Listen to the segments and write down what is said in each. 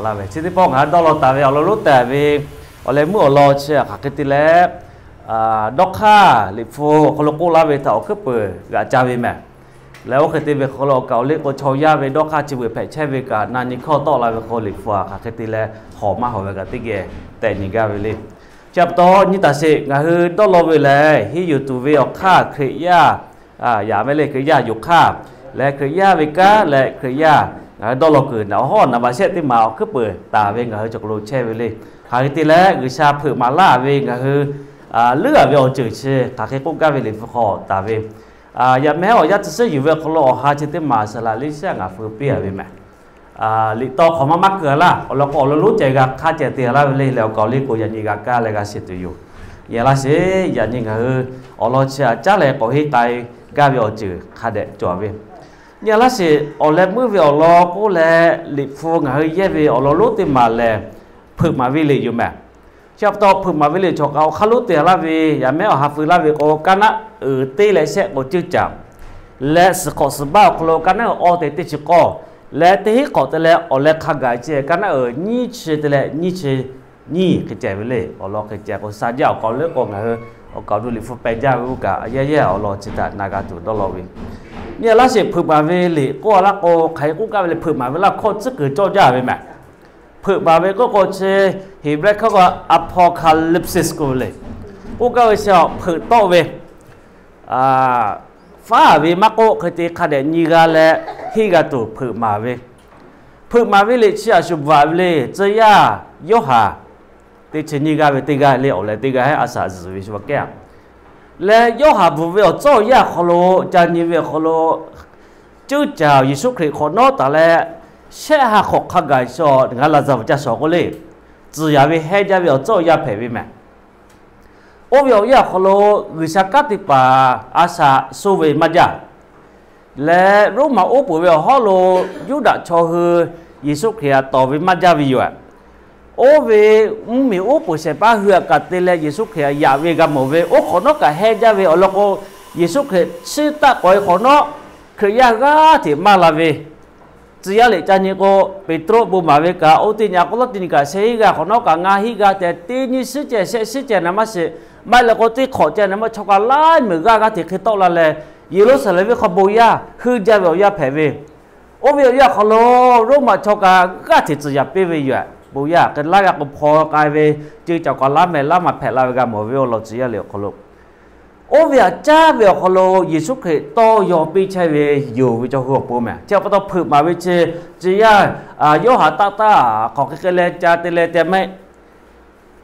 laˇ ve. Chi teˇ pawˆ ngaˬ hui dawˇ law taˍ ve awˬ lawn lonˉ tehꞈ ve awˬ leh meuˇ awˬ lawn chi hk'aˬ hk'e te leh, dawˇ hk'aˇ Liꞈ hpu awˬ hk'aw lo k'oˆ laˇ ve htaꞈ awˬ hkuiˉ peuˬ g'aꞈ ca ve mehˬ. Leh oˇ hk'e te ve hk'aw lo awˬ kaˍ awˬ liˇ k'o chaw yaˇ ve dawˇ hk'aˇ chi beuꞈ hpehꞈ chehˇ ve kaꞈ na nyi hkawˇ tawˆ la ve hk'aw Liꞈ hpu hk'aˬ hk'e te leh hawˬ maˇ hawˬ ve kaꞈ teˇ geh tehꞈ nyi gaˇ ve le. Chi pa taw nyi taˍ sheˍ, ngaˬ hui dawˇ law ve lehˬ, henˇ yuˬ tuˬ ve awˬ hk'aˇ Hkriꞈ yaˇ yaꞈ ve le, Hkriꞈ yaˇ yonˍ hk'aˇ leh Hkriꞈ yaˇ ve kanˉ leh Hkriꞈ yaˇ ngaˬ hui dawˇ law kuiˬ naꞈ awˬ hawˉ naˍ baꞈ shehˆ teˇ maˬ awˬ hkuiˉ peuˬ taˍ ve ngaˬ hui cawˬ k'o lo chehˇ ve le. Hk'aˬ hk'e te leh G'uiˬsha hpeuꞈ maˍ laˇ ve ngaˬ hui leuˉ a ve awˬ ceuˬ chi hk'aˬ hk'e k'oˆ gaˇ ve Liꞈ hpu hk'aw taˍ ve, yaꞈ mehˉ awˬ yanˇ tcuh suhˉ yuˬ ve awˬ hk'aw lo awˬ ha chi teˇ maˬ saˍ laꞈ liˇ shaˉ ngaˬ feu piˇ a ve mehˬ. Liꞈ tawˇ hk'awꞈ maˇ maˇ keu a laˇ, awˬ lawn k'o awˬ lawn lonˉ ceh g'a hk'aˇ ceh te a laˇ ve le. Leh awˬ kaˍ awˬ liˇ k'o yaꞈ nyi g'a kaˇ leh g'a shiˍ tuˬ yoˬ. Nyi a laˇ sheˍ, yaꞈ nyi ngaˬ hui awˬ lawn chi aꞈ caˉ leh k'awꞈ henˇ k'ai gaˇ ve awˬ ceuˬ hk'a dehꞈ cawˬ ve. Nyi a laˇ sheˍ, awˬ leh meuˇ ve awˬ lawn k'oˆ leh Liꞈ hpu ngaˬ hui yehˇ ve awˬ lawn lonˉ teˇ maˬ lehˬ, hpeuꞈ maˍ ve liꞈ yoˬ mehˬ. Chi pa taw hpeuꞈ maˍ ve liꞈ chaw k'a awˬ hk'aˇ lonˉ te a laˇ ve, yaꞈ mehˉ awˬ ha feu laˇ ve k'o, kaˇ naˉ uiˍ teˇ leh shehˆ k'o ceuˇ caˍ leh, suhˍ hk'awꞈ suhˍ baˆ awˬ hk'aw lo kaˇ naˉ uiˍ awˇ te teˇ chi k'awˇ leh, teˇ hinˉ hk'awꞈ te leh awˬ leh hk'a gaˬ chi kaˇ naˉ uiˍ nyiˇ chi te leh nyiˇ chi nyiˇ hk'e ceh ve le. Awˬ lawn hk'e ceh k'o, sa jaˇ awˬ kaˍ awˬ liˇ k'o ngaˬ hui awˬ kaˍ awˬ du Liꞈ hpu peh jaˇ ve oˇ kaꞈ a yehˇ yehˇ awˬ lawn chi htaꞈ na g'a tuˬ dawˇ law ve. Nyi a laˇ sheˍ, hpeuꞈ maˍ ve liꞈ k'oˆ a laˇ k'o, hk'aˬ hk'e k'oˆ gaˇ ve le, hpeuꞈ maˍ ve laˇ hkawˇ tcuhˉ kuiˬ cawˇ jaˇ ve mehˬ. Hpeuꞈ maˍ ve k'oˆ k'o chi Heˍbrehˇ hkawˇ k'o apocalypsis k'oˆ ve le. K'oˆ gaˇ ve chi hpeuꞈ tawˆ ve, faˉ ve maˇ k'oˆ, hk'e te hk'a dehꞈ nyi g'a leh henˇ g'a tuˬ hpeuꞈ maˍ ve. Hpeuꞈ maˍ ve liꞈ chi a shu bvuhꞈ ve le, tcuh yaˇ Yoˇhanˬ teˇ chi nyiˇ g'aˇ ve teˇ g'aˇ le, awˬ leh teˇ g'aˇ heˆ a shaꞈ zuhˬ ve shu a kehˉ a. Leh Yoˇhanˬ bvuhꞈ ve awˬ tcuhˉ awˬ yanˇ awˬ hk'aw lo ca nyi ve awˬ hk'aw lo, ceuˇ caˍ Yeˍsuˆ Hkriꞈ hk'awꞈ nawˉ taˍ leh, shehˆ ha hk'awꞈ hk'a gaˬ shaw ngaˬ hui laˍ zaˍ vuˬ ca shawˍ k'oˆ le, tcuhˍ yaˍ ve hehnˇ jaˇ ve awˬ tcuhˉ awˬ yanˇ hpehꞈ ve mehˬ. Oˇ ve awˬ yanˇ awˬ hk'aw lo G'uiˬsha kanˉ te paˍ a shaꞈ soˇ ve maˇ jaˇ. Leh Roˉmaꞈ uˉ peunˍ ve awˬ hawˉ lo Yuˇdaꞈ chaw hui Yeˍsuˆ Hkriꞈ htaꞈ tawˍ ve maˇ jaˇ ve yoˬ. Oˇ ve mvuhˇmiˬ uˉ peunˍ shehˍ paˇ hui htaꞈ kaꞈ te leh Yeˍsuˆ Hkriꞈ htaꞈ yaꞈ ve g'a mawˬ ve, oˇ hk'awꞈ nawˉ kaꞈ hehnˇ jaˇ ve awˬ lawn k'o, Yeˍsuˆ Hkriꞈ chiˇ taˆ k'awꞈ e hk'awꞈ nawˉ Hkriꞈ yaˇ g'aˇ hteꞈ maˇ la ve, tcuh yaˇ liꞈ ca nyi k'o, Peˍtruˆ bon maˍ ve kaꞈ oˇ teˇ nyi k'o lawˉ teˇ nyi kaꞈ shehˆ hinˉ g'aˇ hk'awꞈ nawˉ kaꞈ ngaˇ hinˉ g'aˇ tehꞈ teˇ nyiˇ shiˉ ceh shehˆ shiˉ ceh na maˇ shiˍ, maˇ heˆ leh k'o teˇ hk'awꞈ ceh na maˇ chaw k'a laiˉ meuˬ g'aˇ g'aˇ hteꞈ hk'e tawˆ la leh, Yeˍruˆsaˍlehnˍ venˇ hk'aw bon yaˇ heuˆ jaˇ ve awˬ yanˇ hpehꞈ ve. Oˇ ve awˬ yanˇ awˬ hk'aw lo Roˉmaꞈ chaw kaꞈ g'aˇ hteꞈ tcuhˍ yaˍ piˇ ve yoˬ. Bon yaˇ hk'e laˇ g'a k'o hpaw k'ai ve, ceuˇ caˍ k'awꞈ laˇ mehˍ laˇ maˬ hpehꞈ la ve g'a mawˬ ve awˬ lawn tcuh yaˇ liꞈ awˬ hk'aw lo, oˇ ve htaꞈ caˉ ve awˬ hk'aw lo Yeˍsuˆ Hkriꞈ tawˇ yaw piˇ chehˇ ve yoˬ ve chaw hui awˬ pon mehˬ. Chi pa taw hpeuꞈ maˍ ve chi, tcuh yaˇ Yoˇhanˬ taˆ taˆ hk'awꞈ hk'e hk'e leh ca te leh te mehˆ.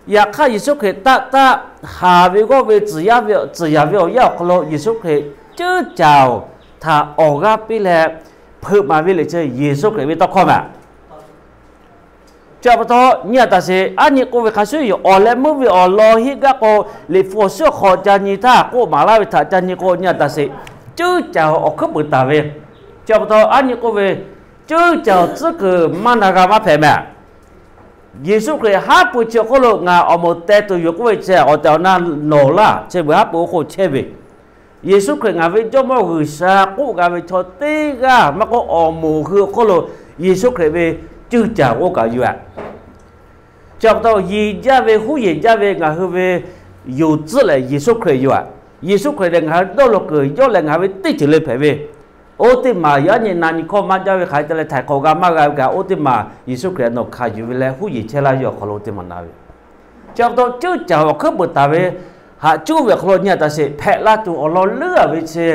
Yaꞈ hk'aˇ Yeˍsuˆ Hkriꞈ taˆ taˆ haˍ ve g'awˇ ve tcuhˍ yaˇ ve tcuhˍ yaˍ ve awˬ yanˇ awˬ hk'aw lo Yeˍsuˆ Hkriꞈ ceuˇ caˍ htaꞈ awˬ g'aˇ piˇ leh, hpeuꞈ maˍ ve liꞈ chi Yeˍsuˆ Hkriꞈ ve tawˇ hkawˇ mehˬ. Chi pa taw nyi a taˍ sheˍ, aˉ nyi k'oˆ ve hk'a shuˍ yoˬ. Awˬ leh meuˇ ve awˬ lawn hiˆ gaˇ k'o, Liꞈ hpu awˬ suhˉ awˬ hk'aw ca nyi htaˇ k'oˆ maˍ laˇ ve htaꞈ ca nyi k'o, nyi a taˍ sheˍ, ceuˇ caˍ awˬ hkuiˉ peuˬ taˍ ve. Chi pa taw aˉ nyi k'oˆ ve, ceuˇ caˍ awˬ tcuhˉ kuiˬ maˇ na g'a maˇ hpehꞈ mehˬ. Yeˍsuˆ Hkriꞈ haˉ pui chi awˬ hk'oˆ lo ngaˬ awˬ moˍ teh tuˬ yoˬ k'oˆ ve chi awˬ tehˬ awˬ na nawˬ laˇ, chi beuꞈ haˉ pui oˇ hk'oˆ chehˇ ve. Yeˍsuˆ Hkriꞈ ngaˬ ve Jawˇmawˇ G'uiˬsha k'oˆ g'a ve chaw teˇ g'aˇ maˇ k'oˆ, awˬ moˍ hui awˬ hk'oˆ lo Yeˍsuˆ Hkriꞈ ve ceuˇ caˍ k'oˆ kaꞈ yoˬ. Chi pa taw yeˬ jaˇ ve huˉ yeˬ jaˇ ve ngaˬ hui ve yonˍ tcuhˉ lehˬ Yeˍsuˆ Hkriꞈ yoˬ. Yeˍsuˆ Hkriꞈ lehˬ ngaˬ hui dawˇ law kuiˬ yawˇ lehˬ ngaˬ hui ve teˇ ceuˬ le hpehꞈ ve. Oˇ teˇ maˬ yaꞈ nyi na nyi hkawˇ maˇ jaˇ ve hk'aˬ hk'e te leh htaiˍ hk'awꞈ g'a maˇ g'a ve kaꞈ, oˇ teˇ maˬ Yeˍsuˆ Hkriꞈ nawˬ hkanˍ yuˬ ve leh huˉ yeˬ chehˇ laˇ yawˇ awˬ hk'aw lo teˇ maˬ na ve. Chi pa taw ceuˇ caˍ awˬ hkuiˉ peuˬ taˍ ve, haꞈ cuˉ ve awˬ hk'aw lo nyi a taˍ sheˍ hpehꞈ laˇ tuˬ awˬ lawn leuˉ a ve chi,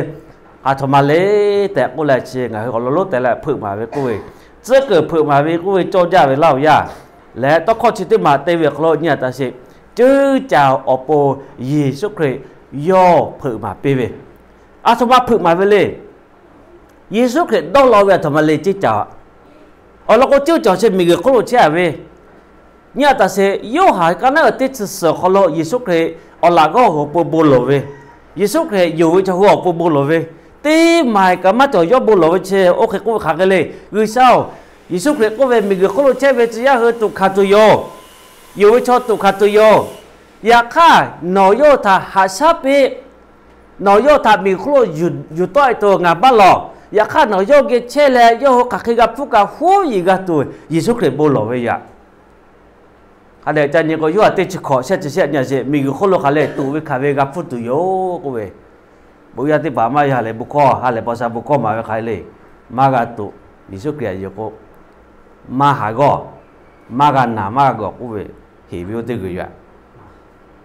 aˬ htoꞈ ma le tehꞈ k'oˆ leh chi ngaˬ hui awˬ lawn lonˉ tehꞈ leh hpeuꞈ maˍ ve k'oˆ ve, tcuhˉ kuiˬ hpeuꞈ maˍ ve k'oˆ ve cawˇ jaˇ ve laˇ oˬ yaˇ. Leh tawˇ hkawˇ chi teˇ maˬ te ve awˬ hk'aw lo nyi a taˍ sheˍ, ceuˇ caˍ awˬ pon Yeˍsuˆ Hkriꞈ yawˇ hpeuꞈ maˍ piˇ ve, aˬ htoꞈ ma hpeuꞈ maˍ ve le. Yeˍsuˆ Hkriꞈ dawˇ law ve aˬ htoꞈ ma le ceuˇ caˍ. Awˬ lawn k'o ceuˇ caˍ chi miˬguiˬ hk'oˆ lo chehˇ a ve, nyi a taˍ sheˍ, Yoˇhanˬ ka naˉ uiˍ teˇ chi suhˍ awˬ hk'aw lo Yeˍsuˆ Hkriꞈ awˬ laꞈ g'awˇ awˬ pon bon lawˬ ve, Yeˍsuˆ Hkriꞈ yonˍ ve chaw hui awˬ pon bon lawˬ ve, teˇ maˬ kaꞈ maˇ cawˬ yawˇ bon lawˬ ve chi, oˇ hk'e k'oˆ ve hk'aˬ hk'e le. G'uiˬsha oˬ, Yeˍsuˆ Hkriꞈ k'oˆ ve miˬguiˬ hk'oˆ lo chehˇ ve tcuh yaˇ hui tuꞈ hkanˍ tuˬ yoˬ. Yonˍ ve chaw tuꞈ hkanˍ tuˬ yoˬ. Yaꞈ hk'aˇ nawˬ yawˇ htaꞈ haꞈ shaˉ piˇ. Nawˬ yawˇ htaꞈ miˬguiˬ hk'oˆ lo yuˬ tawˆ e tuˬ ngaˬ maˇ lawˬ. Yaꞈ hk'aˇ nawˬ yawˇ geh chehˇ leh yawˇ hui hk'aˬ hk'e g'a hpfuhˇ kaꞈ, huˉ yiˍ g'a tuˬ Yeˍsuˆ Hkriꞈ bon lawˬ ve yaꞈ. Hk'a dehꞈ ca nyi k'o, Yoˇhanˬ teˇ chi hkawꞈ shehˆ chi shehˆ nyi sheˍ, miˬguiˬ hk'oˆ lo hk'aˬ lehˬ tuꞈ ve hkanˍ ve g'a hpfuhˇ tuˬ yoˬ k'oˆ ve, bon yaˇ teˇ hpaˍ maˇ ha lehˬ bon hkawˇ, ha lehˬ paw sha bon hkawˇ maˍ ve hk'aˬ hk'e le, maˇ g'a tuꞈ. Yeˍsuˆ Hkriꞈ yehˬ k'o, maˇ haˍ g'awˇ, maˇ g'a naˬ maˇ g'a gawˬ k'oˆ ve, heˍ ve oˇ teˇ g'uiˬ yaꞈ.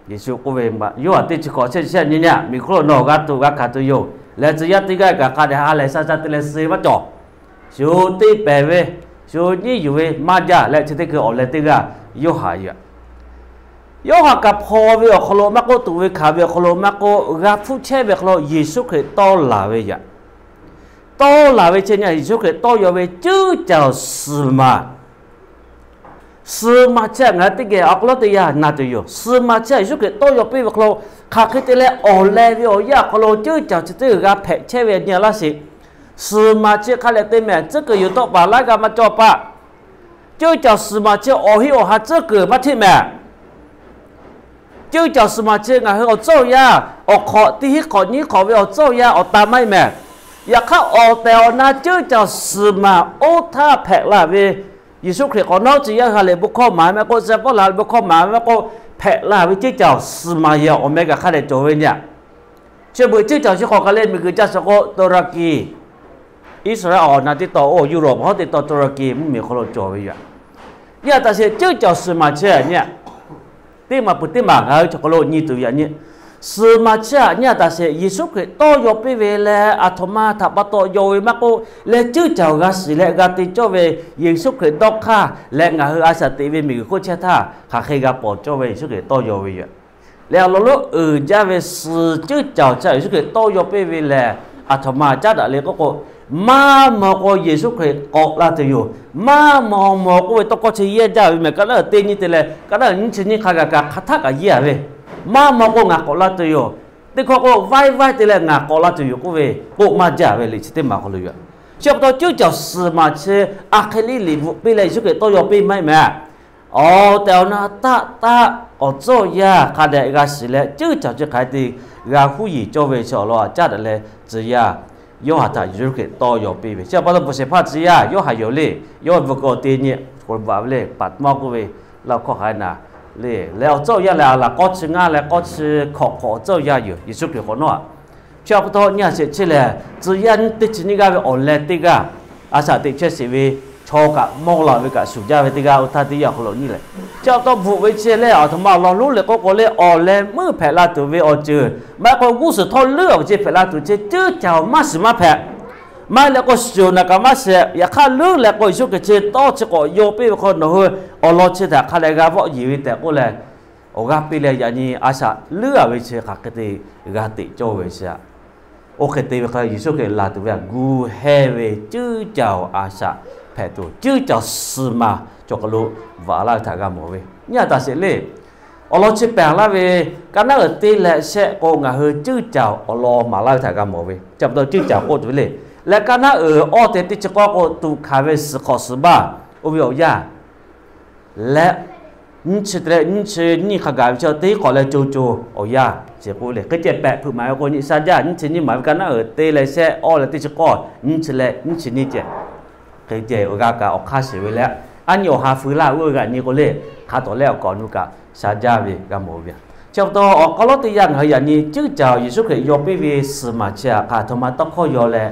Yeˍsuˆ k'oˆ ve, Yoˇhanˬ teˇ chi hkawꞈ shehˆ chi shehˆ nyi nyi, miˬguiˬ hk'oˆ lo nawˬ g'a tuꞈ g'a hkanˍ tuˬ yoˬ. Leh tcuh yaˇ teˇ g'aˇ kaꞈ hk'a dehꞈ ha lehˬ sha sha te leh suh maˇ cawˬ. Shu teˇ pehˍ ve, shu nyiˉ yuˬ ve maˇ jaˇ leh chi teˇ hkui awˬ leh teˇ g'aˇ Yoˇhanˬ yaꞈ. Yoˇhanˬ kaꞈ hpaw ve awˬ hk'aw lo maˇ k'oˆ, tuꞈ ve hkanˍ ve awˬ hk'aw lo maˇ k'oˆ, g'a hpfuhˇ chehˇ ve hk'aw lo Yeˍsuˆ Hkriꞈ tawˇ laˬ ve yaꞈ. Tawˇ laˬ ve chi nyi Yeˍsuˆ Hkriꞈ tawˇ yaw ve ceuˇ caˬ suhˍ maˬ. Suhˍ maˬ chi htaꞈ ngaˬ hui teˇ geh awˬ hk'aw lo teˇ yanˇ na tuˬ yoˬ. Suhˍ maˬ chi htaꞈ Yeˍsuˆ Hkriꞈ tawˇ yaw piˇ ve hk'aw lo, hk'aˬ hk'e te leh awˬ leh ve awˬ yanˇ awˬ hk'aw lo ceuˇ caˬ chi teˇ g'aˇ hpehꞈ chehˇ ve nyi laˇ sheˍ. Suhˍ maˬ chi hk'a dehꞈ te mehˍ, tcuhˉ kuiˬ yuˬ tawˆ paˍ laiˉ g'a maˇ cawˇ paˆ. Ceuˇ caˬ suhˍ maˬ chi awˬ heˆ awˬ ha tcuhˉ kuiˬ maˇ hteˆ mehˍ. Ceuˇ caˬ suhˍ maˬ chi ngaˬ hui awˬ tcuhˉ awˬ yanˇ, awˬ hk'awꞈ teˇ hinˉ hk'awꞈ nyiˇ hk'awꞈ ve awˬ tcuhˉ awˬ yanˇ awˬ ta maˇ heˆ mehˍ. Yaꞈ hk'aˇ awˬ tehˬ awˬ na ceuˇ caˬ suhˍ maˬ oˇ htaˇ hpehꞈ la ve, Yeˍsuˆ Hkriꞈ k'awꞈ nawˉ tcuh yaˇ hui ha lehˬ bon hkawˇ maˍ ve maˇ k'oˆ, sheh pawˆ la ve bon hkawˇ maˍ ve maˇ k'oˆ, hpehꞈ la ve ceuˇ caˬ suhˍ maˬ yehˬ awˬ meh kaꞈ hk'a dehꞈ cawˬ ve nyi. Chi beuꞈ ceuˇ caˬ chi hk'awꞈ hk'a le, miˬguiˬ ca shiˍ k'o Turakiˍ, Iˉsaˍreˍlaˆ awˬ na teˇ tawn, oˇ Europe hawˉ teˇ tawn Turakiˍ mvuhˇmiˬ hk'aw lo cawˬ ve yaꞈ. Nyi a taꞈ sheˍ, ceuˇ caˬ suhˍ maˬ chi nyi teˇ maˬ peuˬ teˇ maˬ ngaˬ hui chaw hk'aw lo nyi tuˬ yaꞈ nyi. Suhˍ maˬ chi htaꞈ nyi a taꞈ sheˍ, Yeˍsuˆ Hkriꞈ tawˇ yaw piˇ ve leh aˬ htoꞈ ma htaꞈ pa taw yaw ve maˇ k'oˆ, leh ceuˇ caˬ g'a shiˍ leh g'a te cawˇ ve Yeˍsuˆ Hkriꞈ dawˇ hk'aˇ leh ngaˬ hui a shaꞈ teꞈ ve miˬguiˬ hk'oˆ chehˇ htaˇ hk'aˬ hk'e g'a pawˬ cawˇ ve Yeˍsuˆ Hkriꞈ tawˇ yaw ve yoˬ. Leh awˬ lawn lonˉ uiˍ jaˇ ve suhˍ ceuˇ caˬ chi Yeˍsuˆ Hkriꞈ tawˇ yaw piˇ ve lehˬ, aˬ htoꞈ ma caˉ daꞈ le k'oˆ k'o, maˇ maw k'o Yeˍsuˆ Hkriꞈ k'awꞈ la tuˬ yoˬ. Maˇ maw maw k'oˆ ve tawˇ hkawˇ chi yehˇ jaˇ ve mehˍ. Ka naˉ uiˍ teˇ nyi te leh ka naˉ uiˍ nyiˇ chi nyiˇ hk'a gaˬ kaꞈ hk'aˬ htaˆ kaꞈ yehˇ a ve, maˇ maw k'o ngaˬ k'awꞈ la tuˬ yoˬ. Teˇ hkawˇ k'o vaiˇ vaiˇ te leh ngaˬ k'awꞈ la tuˬ yoˬ k'oˆ ve k'oˆ maˇ jaˇ ve liꞈ chi teˇ maˬ hk'aw lo yoˬ. Chi pa taw ceuˇ caˬ suhˍ maˬ chi a hk'e le liꞈ bvuhꞈ piˇ leh Yeˍsuˆ Hkriꞈ tawˇ yaw piˇ maˇ heˆ mehˍ. Awˬ tehˬ awˬ na taˆ taˆ awˬ tcuhˉ awˬ yanˇ hk'a dehꞈ g'a shiˍ leh ceuˇ caˬ chi hk'aˬ hk'e te g'a huˉ yiˍ cawˇ ve chi awˬ lawn caˉ daꞈ leh tcuh yaˇ Yoˇhanˬ htaꞈ Yeˍsuˆ Hkriꞈ tawˇ yaw piˇ ve chi pa taw bvuhꞈ shehˍ hpaˇ tcuh yaˇ Yoˇhanˬ yoˬ le. Yawˇ bvuhꞈ k'o teˇ nyi k'o bvuhꞈ ve le, Paˍtmawˇ k'oˆ ve laˇ hkawˇ hk'aˬ hk'e na le. Leh awˬ tcuhˉ awˬ yanˇ lehˬ a laˬ k'awˇ chi ngaˇ leh k'awˇ chi hkawꞈ hk'awꞈ awˬ tcuhˉ awˬ yanˇ yoˬ Yeˍsuˆ Hkriꞈ k'awꞈ nawˉ a. Chi pa taw nyi a sheˍ chi lehˬ, tcuh yaˇ teˇ chi nyiˇ g'aˇ ve awˬ leh teˇ g'aˇ, a shaꞈ teꞈ chehˇ sheˍ ve chaw kaꞈ mawˇ la ve kaꞈ shuˍ jaˇ ve teˇ g'aˇ oˇ htaˇ teˇ yanˇ awˬ hk'aw lo nyi leh, chi pa taw bvuhꞈ ve chi lehˬ aˬ htoꞈ ma awˬ lawn lonˉ le k'oˆ k'o le, awˬ leh meuˇ hpehꞈ la tuˬ ve awˬ ceuˬ maˇ heˆ k'o g'uˇ suhˍ htawˇ leuˉ awˬ ve chi hpehꞈ la tuˬ chi ceuˇ caˬ maˇ shiˍ maˇ hpehꞈ. Maˇ heˆ leh k'o shuˍ naˬ kaꞈ maˇ shiˍ. Yaꞈ hk'aˇ leuˉ leh k'o Yeˍsuˆ Hkriꞈ chi tawˇ chi k'awꞈ yaw piˇ ve hk'aw nawˬ hui awˬ lawn chi htaꞈ hk'a dehꞈ g'a vawˆ yeˬ ve tehꞈ k'oˆ leh, awˬ g'aˇ piˇ leh yaꞈ nyi a shaꞈ leuˉ a ve chi hk'aˬ hk'e te g'a teꞈ cawˇ ve chi a. Oˇ hk'e te ve hk'a Yeˍsuˆ Hkriꞈ laˬ tuˬ ve a gu heh ve ceuˇ caˬ a shaꞈ hpehꞈ tuˬ, ceuˇ caˬ suhˍ maˬ cawˬ hk'aw lo vaꞈ laˇ ve htaꞈ g'a mawˬ ve nyi a taꞈ sheˍ le. Awˬ lawn chi pehˬ laˇ ve, ka naˉ uiˍ teˇ leh shehˆ k'o ngaˬ hui ceuˇ caˬ awˬ lawn maˍ laˇ ve htaꞈ g'a mawˬ ve. Chi pa taw ceuˇ caˬ k'oˆ tuˬ ve le. Leh ka naˉ uiˍ awˇ te teˇ chi k'awˇ k'o tuꞈ hkanˍ ve suhˍ hk'awꞈ suhˍ baˇ oˇ ve awˬ yanˇ leh nyiˇ chi te leh nyiˇ chi nyiˇ hk'a gaˬ ve chi teˇ hk'awꞈ leh co co awˬ yanˇ chi k'oˆ le. Hk'e ceh pehꞈ hpeuꞈ maˍ ve k'o nyi sha jaˇ, nyiˇ chi nyiˇ maˍ ve ka naˉ uiˍ teˇ leh shehˆ awˇ leh teˇ chi k'awˇ nyiˇ chi leh nyiˇ chi nyiˇ ceh hk'e ceh awˬ g'aˇ kaꞈ awˬ hk'aˇ shiˍ ve leh, a nyi awˬ ha feu laˇ oˇ ve g'aꞈ nyi k'o le, hk'a tawˍ leh awˬ kawꞈ nu kaꞈ sha jaˇ ve g'a mawˬ ve. Chi pa taw awˬ hk'aw lo teˇ yanˇ ngaˬ hui yaꞈ nyi ceuˇ caˬ Yeˍsuˆ Hkriꞈ yaw piˇ ve suhˍ maˬ chi htaꞈ hk'aˬ htoꞈ ma tawˇ hkawˇ yaw leh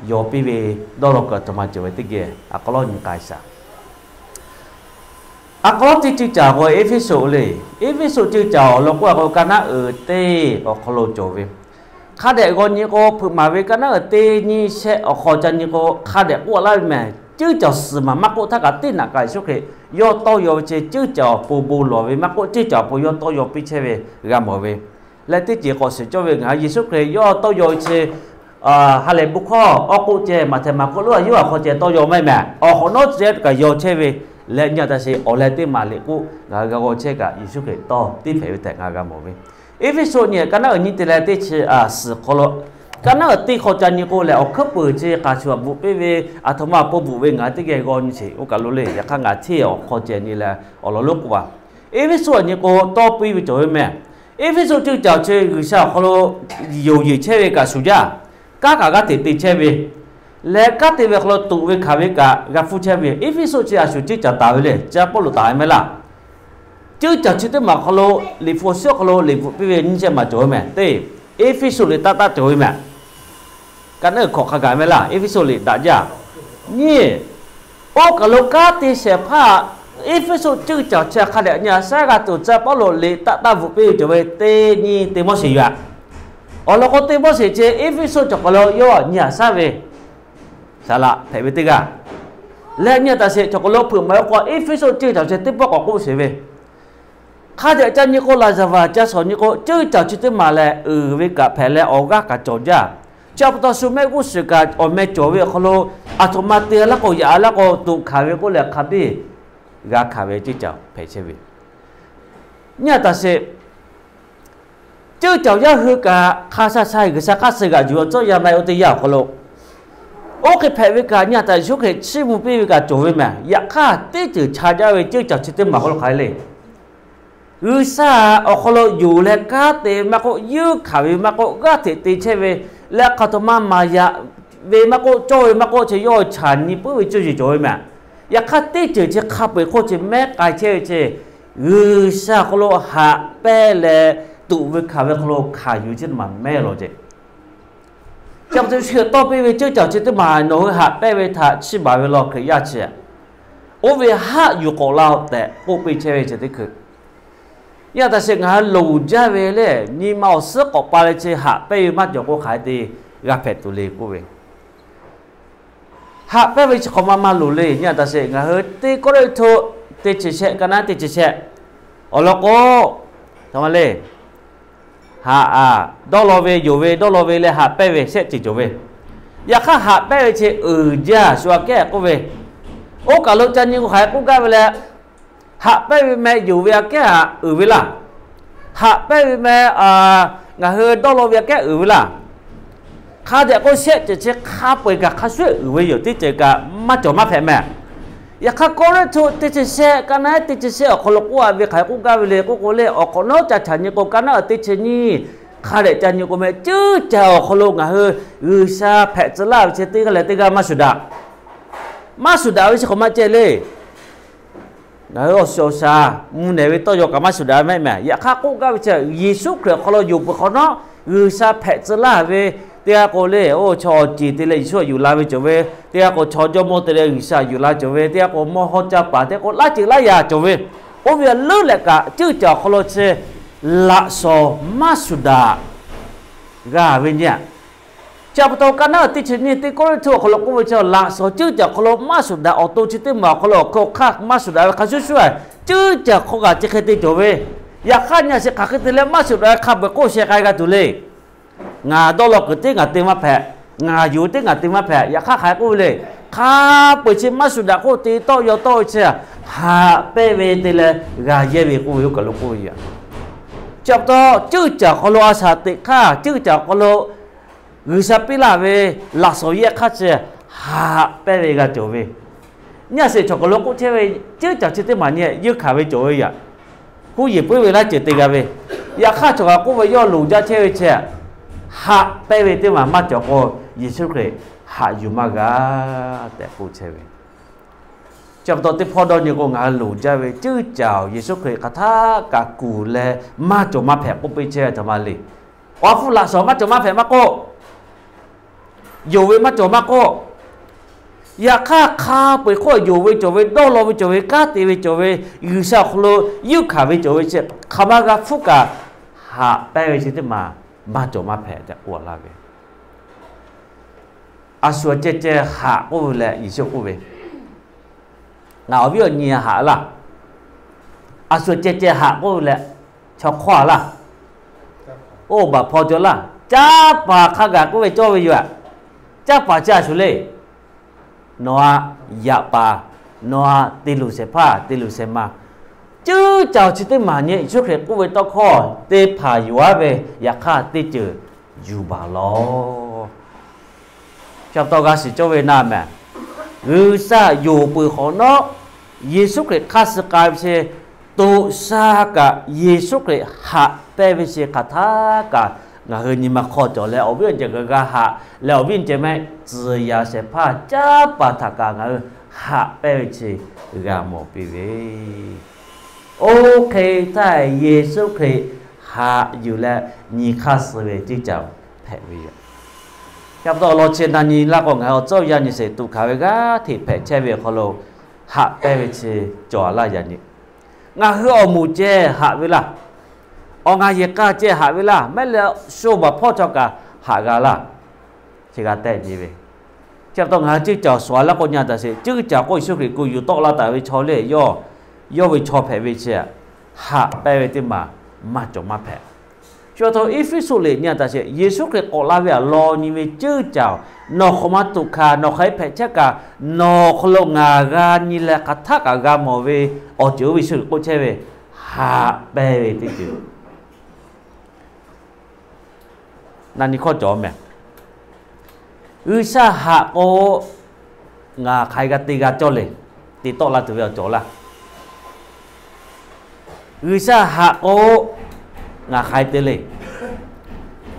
yaw piˇ ve dawˇ law kuiˬ aˬ htoꞈ ma cawˬ ve teˇ geh a k'aw lawˉ nyi k'ai shaˍ. A k'aw lawˉ teˇ ceuˇ caˬ k'o Eˇfeˇsuꞈ le. Eˇfeˇsuꞈ ceuˇ caˬ awˬ lawn k'oˆ a k'o ka naˉ uiˍ teˇ awˬ hk'aw lo cawˬ ve. Hk'a dehꞈ g'aw nyi k'o hpeuꞈ maˍ ve ka naˉ uiˍ teˇ nyiˇ shehˆ awˬ hk'aw ca nyi k'o hk'a dehꞈ k'oˆ laˇ ve mehˍ. Ceuˇ caˬ suhˍ maˬ maˇ k'oˆ htaˇ kaꞈ teˇ naꞈ kaꞈ Yeˍsuˆ Hkriꞈ yawˇ tawˇ yaw ve chi ceuˇ caˬ awˬ pon bon lawˬ ve maˇ k'oˆ, ceuˇ caˬ awˬ pon yawˇ tawˇ yaw piˇ chehˇ ve g'a mawˬ ve. Leh teˇ ceuˬ k'awꞈ shiˍ cawˇ ve ngaˬ hui Yeˍsuˆ Hkriꞈ yawˇ tawˇ yaw ve chi ha lehˬ bon hkawˇ awˬ k'oˆ ceh maˬ htehˍ maˬ k'oˆ lo a yawˇ a hk'aw ceh tawˇ yaw maˇ heˆ mehˍ. Awˬ hk'awꞈ nawˉ ceh kaꞈ yaw chehˇ ve leh nyi a taꞈ sheˍ awˬ leh teˇ maˬ liꞈ k'oˆ ngaˬ hui g'a g'aw chehˇ kaꞈ Yeˍsuˆ Hkriꞈ tawˇ tiˉ hpehꞈ ve tehꞈ ngaˬ g'a mawˬ ve. Eˇfeˇsuꞈ nyi ka naˉ uiˍ nyi te leh teˇ chi a suhˍ hk'aw lo ka naˉ uiˍ teˇ hk'aw ca nyi k'o lehˬ awˬ hkuiˉ peuˬ chi hk'aˬ shuˍ bvuhꞈ piˇ ve aˬ htoꞈ ma awˬ pon bvuhꞈ ve ngaˬ hui teˇ geh g'aw nyi sheˍ oˇ kaˬ lo le. Yaꞈ hk'aˇ ngaˬ hteˇ awˬ hk'aw ceh nyi leh awˬ lawn lonˉ k'oˆ a. Eˇfeˇsuꞈ nyi k'o tawˇ piˇ ve cawˬ ve mehˍ. Eˇfeˇsuꞈ ceuˇ caˬ chi G'uiˬsha awˬ hk'aw lo yonˍ yeˬ chehˇ ve kaꞈ shuˍ jaˇ. kanˉ kaꞈ g'aˇ hteꞈ te chehˇ ve leh, kanˉ te ve awˬ hk'aw lo tuꞈ ve hkanˍ ve kaꞈ g'a hpfuhˇ chehˇ ve yoˬ. Eˇfeˇsuꞈ chi a shu ceuˇ caˬ taˍ ve le, chi Pawˇluꞈ taˍ ve mehˍ laˇ. Ceuˇ caˬ chi teˇ maˬ awˬ hk'aw lo liꞈ hpu awˬ suhˉ awˬ hk'aw lo liꞈ bvuhꞈ piˇ ve nyiˇ shehˆ maˬ cawˬ ve mehˍ. Teˇ, Eˇfeˇsuꞈ liꞈ taˆ taˆ cawˬ ve mehˍ. Ka naˉ hkawꞈ hk'a gaˬ mehˍ laˇ, Eˇfeˇsuꞈ liꞈ daꞈ jaˇ. Nyiˇ, oˇ kaˬ lo kanˉ te shehˍ hpaˇ, Eˇfeˇsuꞈ ceuˇ caˬ chi hk'a dehꞈ nyi a shaˉ g'a tuˬ, chi Pawˇluꞈ liꞈ taˆ taˆ bvuhꞈ piˇ ve cawˬ ve teˇ nyi Tiˆmoˉseˍ yoˬ. Awˬ lawn k'o, Tiˆmoˉseˍ chi Eˇfeˇsuꞈ cawˬ kaˬ lo yawˇ nyi a shaˉ ve saˍ laꞈ hpehꞈ ve teˇ g'aˇ leh, nyi a taˍ sheˍ cawˬ kaˬ lo hpeuꞈ maˍ ve k'o, Eˇfeˇsuꞈ ceuˇ caˬ chi teˇ pawˆ k'awꞈ k'oˆ sheˍ ve, hk'a dehꞈ ca nyi k'o, laˍzaˍvaˍ ca shawˍ nyi k'o, ceuˇ caˬ chi teˇ maˬ lehˬ uiˍ ve kaꞈ hpehꞈ leh awˬ g'aˇ kaꞈ cawˬ jaˇ. Chi pa taw shu mehˆ g'uˇ suhˍ kaꞈ awˬ meh cawˬ ve awˬ hk'aw lo, aˬ htoꞈ ma te laˇ k'o, yaꞈ laˇ k'o, tuꞈ hkanˍ ve k'oˆ leh hk'a biˇ g'a hkanˍ ve ceuˇ caˬ hpehꞈ chehˇ ve. Nyi a taˍ sheˍ, ceuˇ caˬ yaˇ hui kaꞈ hk'a sha sha G'uiˬsha hk'aˇ suh g'aꞈ yuˬ awˬ cawˇ yaˇ ma oˇ teˇ yanˇ awˬ hk'aw lo, oˇ hk'e hpehꞈ ve kaꞈ nyi a taˍ, Yeˍsuˆ Hkriꞈ chiˇ mvuh piˇ ve kaꞈ cawˬ ve mehˍ. Yaꞈ hk'aˇ, teˇ ceuˬ cha jaˇ ve ceuˇ caˬ chi teˇ maˬ awˬ hk'aw lo hk'aˬ hk'e le, G'uiˬsha awˬ hk'aw lo yonˍ leh kanˉ te ve maˇ k'oˆ, yuˇ hkanˍ ve maˇ k'oˆ, g'aˇ hteꞈ te chehˇ ve leh, hk'aˬ htoꞈ ma maˍ yaꞈ ve maˇ k'oˆ, cawˇ ve maˇ k'oˆ, chi yawˇ chaˬ nyi puiˉ ve cawˇ yeˬ cawˬ ve mehˍ. Yaꞈ hk'aˇ, teˇ ceuˬ chi hk'a peu-eˬ hk'oˆ chi mehˉ k'ai chehˇ ve chi, G'uiˬsha awˬ hk'aw lo haꞈ pehnˇ leh tuꞈ ve hkanˍ ve hk'aw lo hkanˍ yuˬ chi teˇ maˬ mehˉ lawˬ ceh. Chi pa taw shu tawˇ piˇ ve ceuˇ caˬ chi teˇ maˬ nawˬ hui haꞈ pehnˇ ve htaꞈ chiˇ baˬ ve law Hkriꞈ yaˇ chi, oˇ ve haˆ yuˬ k'awꞈ la-oˬ tehꞈ k'oˆ piˇ chehˇ ve chi teˇ hkui. Nyi a taˍ sheˍ, ngaˬ hui loˍ jaˇ ve lehˬ, nyi ma awˬ suhˉ k'awꞈ pa leh chi haꞈ pehnˇ ve maˇ cawˬ k'o, hk'aˬ hk'e te g'a hpehꞈ tuˬ le k'oˆ ve, haꞈ pehnˇ ve chi hk'awꞈ ma maˇ loˍ le. Nyi a taˍ sheˍ, ngaˬ hui teˇ Kawˇrenˍhtuˆ teˇ chi shehˆ, ka naˉ teˇ chi shehˆ awˬ lawn k'o, htaꞈ ma le, haꞈ, dawˇ law ve, yonˍ ve, dawˇ law ve leh haꞈ pehnˇ ve shehˆ ceuˬ cawˬ ve. Yaꞈ hk'aˇ, haꞈ pehnˇ ve chi uiˍ jaˇ shu aꞈ kehˉ k'oˆ ve, oˇ kaˬ lo ca nyi k'o hk'aˬ hk'e k'oˆ gaˇ ve leh, haꞈ pehnˇ ve meh yonˍ ve aꞈ kehˉ htaꞈ uiˍ ve laˇ. Haꞈ pehnˇ ve meh ngaˬ hui dawˇ law ve aꞈ kehˉ uiˍ ve laˇ. Hk'a dehꞈ k'o, shehˆ ceuˬ chi hk'a peu-eˬ kaꞈ hk'a shuˍ uiˍ ve yoˬ. Teˇ ceuˬ kaꞈ maˇ cawˬ maˇ hpehꞈ mehˍ. Yaꞈ hk'aˇ, Kawˇrenˍhtuˆ teˇ chi shehˆ, ka naˉ teˇ chi shehˆ awˬ hk'aw lo k'oˆ a ve hk'aˬ hk'e k'oˆ gaˇ ve le k'oˆ k'o lehˬ, awˬ hk'awꞈ nawˉ ca htaꞈ nyi k'o, ka naˉ teˇ chi nyiˇ hk'a dehꞈ ca nyi k'o meh, ceuˇ caˬ awˬ hk'aw lo ngaˬ hui G'uiˬsha hpehꞈ tcuh laˇ ve chi teˇ g'aˇ leh teˇ g'aˇ maˇ shuˍ daꞈ. Maˇ shuˍ daꞈ ve chi hk'awꞈ ma ceh le. Ngaˬ hui awˬ shiˍ awˬ shaˍ mvuh nehˬ ve tawˇ yaw kaꞈ maˇ shuˍ daꞈ ve mehˆ mehˍ. Yaꞈ hk'aˇ k'oˆ gaˇ ve chi, Yeˍsuˆ Hkriꞈ awˬ hk'aw lo yonˍ peuˬ hk'awꞈ nawˉ G'uiˬsha hpehꞈ tcuh laˇ ve, teˇ g'aˇ k'o le, oˇ chaw awˬ ceˬ te leh Yeˍsuˆ htaꞈ yuˬ la ve cawˬ ve, teˇ g'aˇ k'o chaw jawˇmawˇ te leh G'uiˬsha yuˬ la cawˬ ve, teˇ g'aˇ k'o mawˇ hawˇ caˇ paˍ, teˇ g'aˇ k'o laˇ ceuˬ laˇ yaꞈ cawˬ ve, oˇ ve leuˉ leh kaꞈ ceuˇ caˬ awˬ hk'aw lo chi laꞈ shawnˍ maˇ shuˍ daꞈ g'a ve nyi a. Chi pa taw ka naˉ teˇ chi nyiˇ teˇ Kawˇrenˍhtuˆ awˬ hk'aw lo k'oˆ ve chi, laꞈ shawnˍ ceuˇ caˬ awˬ hk'aw lo maˇ shuˍ daꞈ awˬ to chi teˇ maˬ awˬ hk'aw lo awˬ hk'aˇ maˇ shuˍ daꞈ ve hk'a shuˍ shuˍ, ceuˇ caˬ hk'aw kaꞈ chi hk'e te cawˬ ve. Yaꞈ hk'aˇ nyi a sheˍ, hk'aˬ hk'e te leh maˇ shuˍ daꞈ ve hk'a peu-eˬ k'oˆ sheh k'ai g'a tuˬ le. Ngaˬ dawˇ law kuiˬ teˇ ngaˬ te maˇ hpehꞈ, ngaˬ yonˍ teˇ ngaˬ te maˇ hpehꞈ. Yaꞈ hk'aˇ hk'aˬ hk'e k'oˆ ve le, hk'a peu-eˬ chi maˇ shuˍ daꞈ hk'oˆ te tawˆ yaw tawˆ ve chi, haꞈ pehnˇ ve te leh g'a yehˇ ve k'oˆ ve yoˬ, kaˬ lo k'oˆ ve yoˬ. Chi pa taw ceuˇ caˬ awˬ hk'aw lo a shaˍ teꞈ hk'aˇ, ceuˇ caˬ awˬ hk'aw lo G'uiˬsha piˇ laˇ ve laꞈ shawnˍ yehˇ hk'aˇ chi haꞈ pehnˇ ve g'a cawˬ ve. Nyi a sheˍ, chaw kaˬ lo k'oˆ chehˇ ve, ceuˇ caˬ chi teˇ maˬ nyi a yeuˇ hkanˍ ve cawˬ ve yoˬ. Huˉ yeˬ puiˉ ve laˇ ceuˬ te g'a ve. Yaꞈ hk'aˇ chaw kaˬ k'oˆ ve yawˇ loˍ jaˇ chehˇ ve chi, haꞈ pehnˇ ve teˇ maˬ maˇ cawˬ k'o, Yeˍsuˆ Hkriꞈ haꞈ yuˬ maˇ g'a tehꞈ k'oˆ chehˇ ve. Chi pa taw teˇ hpawˇ dawˇ nyi k'o, ngaˬ hui loˍ jaˇ ve ceuˇ caˬ Yeˍsuˆ Hkriꞈ hk'aˬ htaˇ kaꞈ kuˬ leh maˇ cawˬ maˇ hpehꞈ k'oˆ piˇ chehˇ ve htaꞈ ma le. Awˬ ha hpu laꞈ shawnˍ maˇ cawˬ maˇ hpehꞈ maˇ k'oˆ, yonˍ ve maˇ cawˬ maˇ k'oˆ, yaꞈ hk'aˇ hk'a peu-eˬ hk'oˆ yonˍ ve cawˬ ve, dawˇ law ve cawˬ ve, kanˉ te ve cawˬ ve, G'uiˬsha awˬ hk'aw lo yeuˇ hkanˍ ve cawˬ ve chi, hk'aˬ ma g'a hpfuhˇ kaꞈ, haꞈ pehnˇ ve chi teˇ maˬ maˇ cawˬ maˇ hpehꞈ tehꞈ k'oˆ laˇ ve. A shu ceh ceh haꞈ k'oˆ ve leh Yeˍsuˆ k'oˆ ve, ngaˬ awˬ viˉ awˬ nyi haꞈ laˇ. A shu ceh ceh haꞈ k'oˆ ve leh, chaw hk'awˇ a laˇ. Oˇ baˬ hpaw cawˬ laˇ. Caˇ paˍ hk'a gaˬ k'oˆ ve cawˇ ve yoˬ. Caˇ paˍ chi a shu le. Nawˬ a yaꞈ paˍ, nawˬ a te luˬ shehˍ hpaˇ, te luˬ shehˍ ma, ceuˇ caˬ chi teˇ maˬ nyi Yeˍsuˆ Hkriꞈ k'oˆ ve tawˇ hkawˇ te hpanˍ yuˬ aˉ ve, yaꞈ hk'aˇ teˇ ceuˬ yuˬ baˬ lawˬ. Chi pa taw g'a shiˍ cawˇ ve na mehˍ, G'uiˬsha yonˍ peuˬ hk'awꞈ nawˉ, Yeˍsuˆ Hkriꞈ hk'aˇ suh k'ai ve chi, toꞈ sha kaꞈ Yeˍsuˆ Hkriꞈ haꞈ pehnˇ ve chi hk'aˬ htaˇ kaꞈ Ngaˬ hui nyi ma hk'aw cawˬ leh awˬ viˉ awˬ nyi ceuˬ kaꞈ g'a haꞈ leh, awˬ viˉ awˬ nyi ceuˬ mehˆ tcuhˍ yaꞈ shehˍ hpaˇ caˉ paˍ htaꞈ kaꞈ ngaˬ hui haꞈ pehnˇ ve chi g'a mawˬ piˇ ve, oˇ hk'e htaˇ Yeˍsuˆ Hkriꞈ haꞈ yuˬ leh nyi hk'aˇ suh ve ceuˬ cawˬ hpehꞈ ve yoˬ. Chi pa taw awˬ lawn chi na nyi laˇ k'o, ngaˬ hui awˬ tcuhˉ yaˇ nyi sheˍ tuꞈ hkanˍ ve g'aˇ hteꞈ hpehꞈ chehˇ ve awˬ hk'aw lo haꞈ pehnˇ ve chi cawˬ laˇ yaꞈ nyi. Ngaˬ hui awˬ moˍ ceh haꞈ ve laˇ, awˬ ngaˬ yehˬ k'a ceh haꞈ ve laˇ, maˇ heˆ leh sho baˬ hpawˇ chaw kaꞈ haꞈ g'a laˇ, chi g'a tehˆ nyi ve. Chi pa taw ngaˬ hui ceuˬ cawˬ suhˍ laˇ k'o, nyi a taꞈ sheˍ, ceuˬ cawˬ k'o Yeˍsuˆ Hkriꞈ kuˬ yuˬ tawˆ la taˍ ve chaw le, yawˇ ve chaw hpehꞈ ve chi haꞈ pehnˇ ve teˇ maˬ maˇ cawˬ maˇ hpehꞈ. Chi pa taw Eˇfeˇsuꞈ liꞈ nyi a taꞈ sheˍ, Yeˍsuˆ Hkriꞈ k'awꞈ la ve awˬ lawn nyi ve ceuˬ cawˬ, nawˬ hk'aˬ ma tuꞈ hkanˍ, nawˬ hk'aˬ hk'e hpehꞈ chehˇ kaꞈ, nawˬ awˬ hk'aw lo ngaˬ g'a nyi leh hk'aˬ htaˆ kaꞈ g'a mawˬ ve awˬ ceuˬ oˇ ve Yeˍsuˆ Hkriꞈ k'oˆ chehˇ ve, haꞈ pehnˇ ve teˇ ceuˬ na nyi hkawˇ cawˬ mehˍ. G'uiˬsha haꞈ k'o, ngaˬ hk'aˬ hk'e g'a te g'a cawˇ le. Te tawˆ la tuˬ ve awˬ cawˬ laˇ. G'uiˬsha haꞈ k'o, ngaˬ hk'aˬ hk'e te le.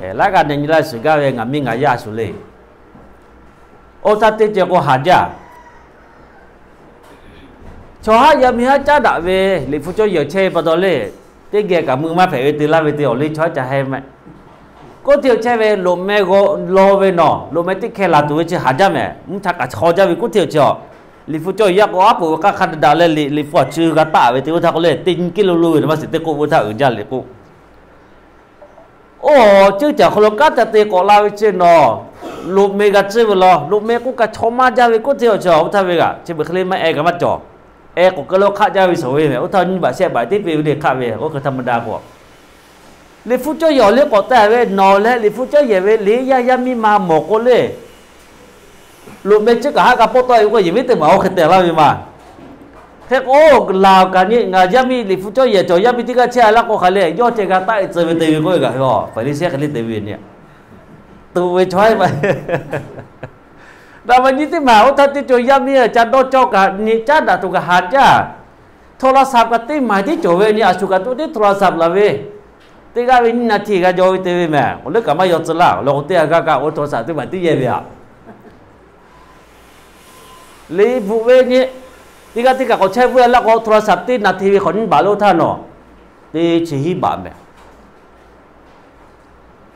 Laiˉ g'aˇ nyi nyi laˇ shuˍ gaˇ ve ngaˬ miˇ ngaˬ yaˇ shuˍ le. Oˇ htaˇ teˇ ceuˬ k'o haꞈ jaˇ. Chaw haˉ yaˇ miˇ haˉ caˉ daꞈ ve liꞈ hpu cawˇ yehˬ chehˇ ve pa taw le, teˇ geh kaꞈ mui maˇ hpehꞈ ve te laˇ ve te awˬ le chaw haˉ ca heh mehˆ. K'oˆ hteˇ chehˇ ve loꞈ meh g'aw law ve nawˬ, loꞈ meh teˇ hkeh laˬ tuˬ ve chi haꞈ jaˇ mehˍ. Mvuhˇ htaꞈ kaꞈ chaw jaˇ ve k'oˆ hteˇ chi a, liꞈ hpu cawˇ yaˇ k'o aˉ poꞈ ve k'aˇ hk'a daꞈ leh liꞈ hpu a chi g'a taˆ ve te oˇ htaˇ k'oˆ le, teˇ nyi kiˇ lo lo ve nawˬ maˇ shiˍ teˇ k'oˆ ve oˇ htaˇ uiˍ jaˇ le k'oˆ. Oˇ ceuˬ cawˬ hk'aw lo kanˉ ca te k'awꞈ la ve chi nawˬ, loꞈ meh g'a tcuhˇ ve law, loꞈ meh k'oˆ kaꞈ chaw maˇ jaˇ ve k'oˆ hteˇ a chi a, oˇ htaˇ ve g'aꞈ chi beuꞈ hk'e le maˇ ehˉ kaꞈ maˇ cawˬ. Ehˉ k'awꞈ keu lo hk'aˆ jaˇ ve shawˍ ve mehˍ. Oˇ htaˇ nyiˇ baꞈ shehˆ baꞈ teˉ pe ve le hk'aˆ ve, oˇ hk'e htaˇ maˇ daꞈ k'o, liꞈ hpu cawˇ yehˬ awˬ liˇ k'awꞈ te ve nawˬ leh liꞈ hpu cawˇ yehˬ ve liꞈ yaˇ yaˇ miˇ ma mawˬ k'o le, loꞈ meh ceuˬ kaꞈ haˉ g'a pawˆ tawˆ e ve k'o, yehˬ miˉ teˇ maˬ oˇ hk'e te laˇ ve ma. Hk'e k'o, laˬ kaꞈ nyi ngaˬ yaˇ miˇ liꞈ hpu cawˇ yehˬ cawˬ yaˇ miˇ teˇ g'aˇ chehˇ a laˇ k'o hk'aˬ le, yawˇ ceh g'a taˆ e tcuh ve te ve k'oˆ ve kaꞈ, Hpaˍriˍsehˇ hk'e le te ve nyi. Tuꞈ ve chaw e ma, daꞈ ma nyi teˇ maˬ oˇ htaˇ teˇ cawˬ yaˇ miˇ ca dawˇ cawˇ kaꞈ nyi caˉ daꞈ tuˬ kaꞈ haꞈ jaˇ. โทรศัพท์ kaꞈ teˇ maˬ tiˉ cawˬ ve nyi, a shu kaꞈ tuꞈ teˇ โทรศัพท์ laˬ ve, teˇ g'aˇ ve nyiˇ naˍ htiˇ g'a jaw ve te ve mehˍ. Awˬ leuˉ kaꞈ maˇ yaw tcuh laˇ, awˬ lawn k'o teˇ g'aˇ g'aˇ kaꞈ oˇ โทรศัพท์ teˇ maˬ tiˉ yehˇ ve aꞈ. Liꞈ bvuhꞈ ve nyi, teˇ g'aˇ teˇ kaꞈ k'awꞈ chehˇ vuiˇ a laˇ k'o โทรศัพท์ teˇ naˍ htiˇ ve hk'awꞈ nyiˇ baꞈ le oˇ htaˇ nawˬ, teˇ chi hiˉ baꞈ mehˍ.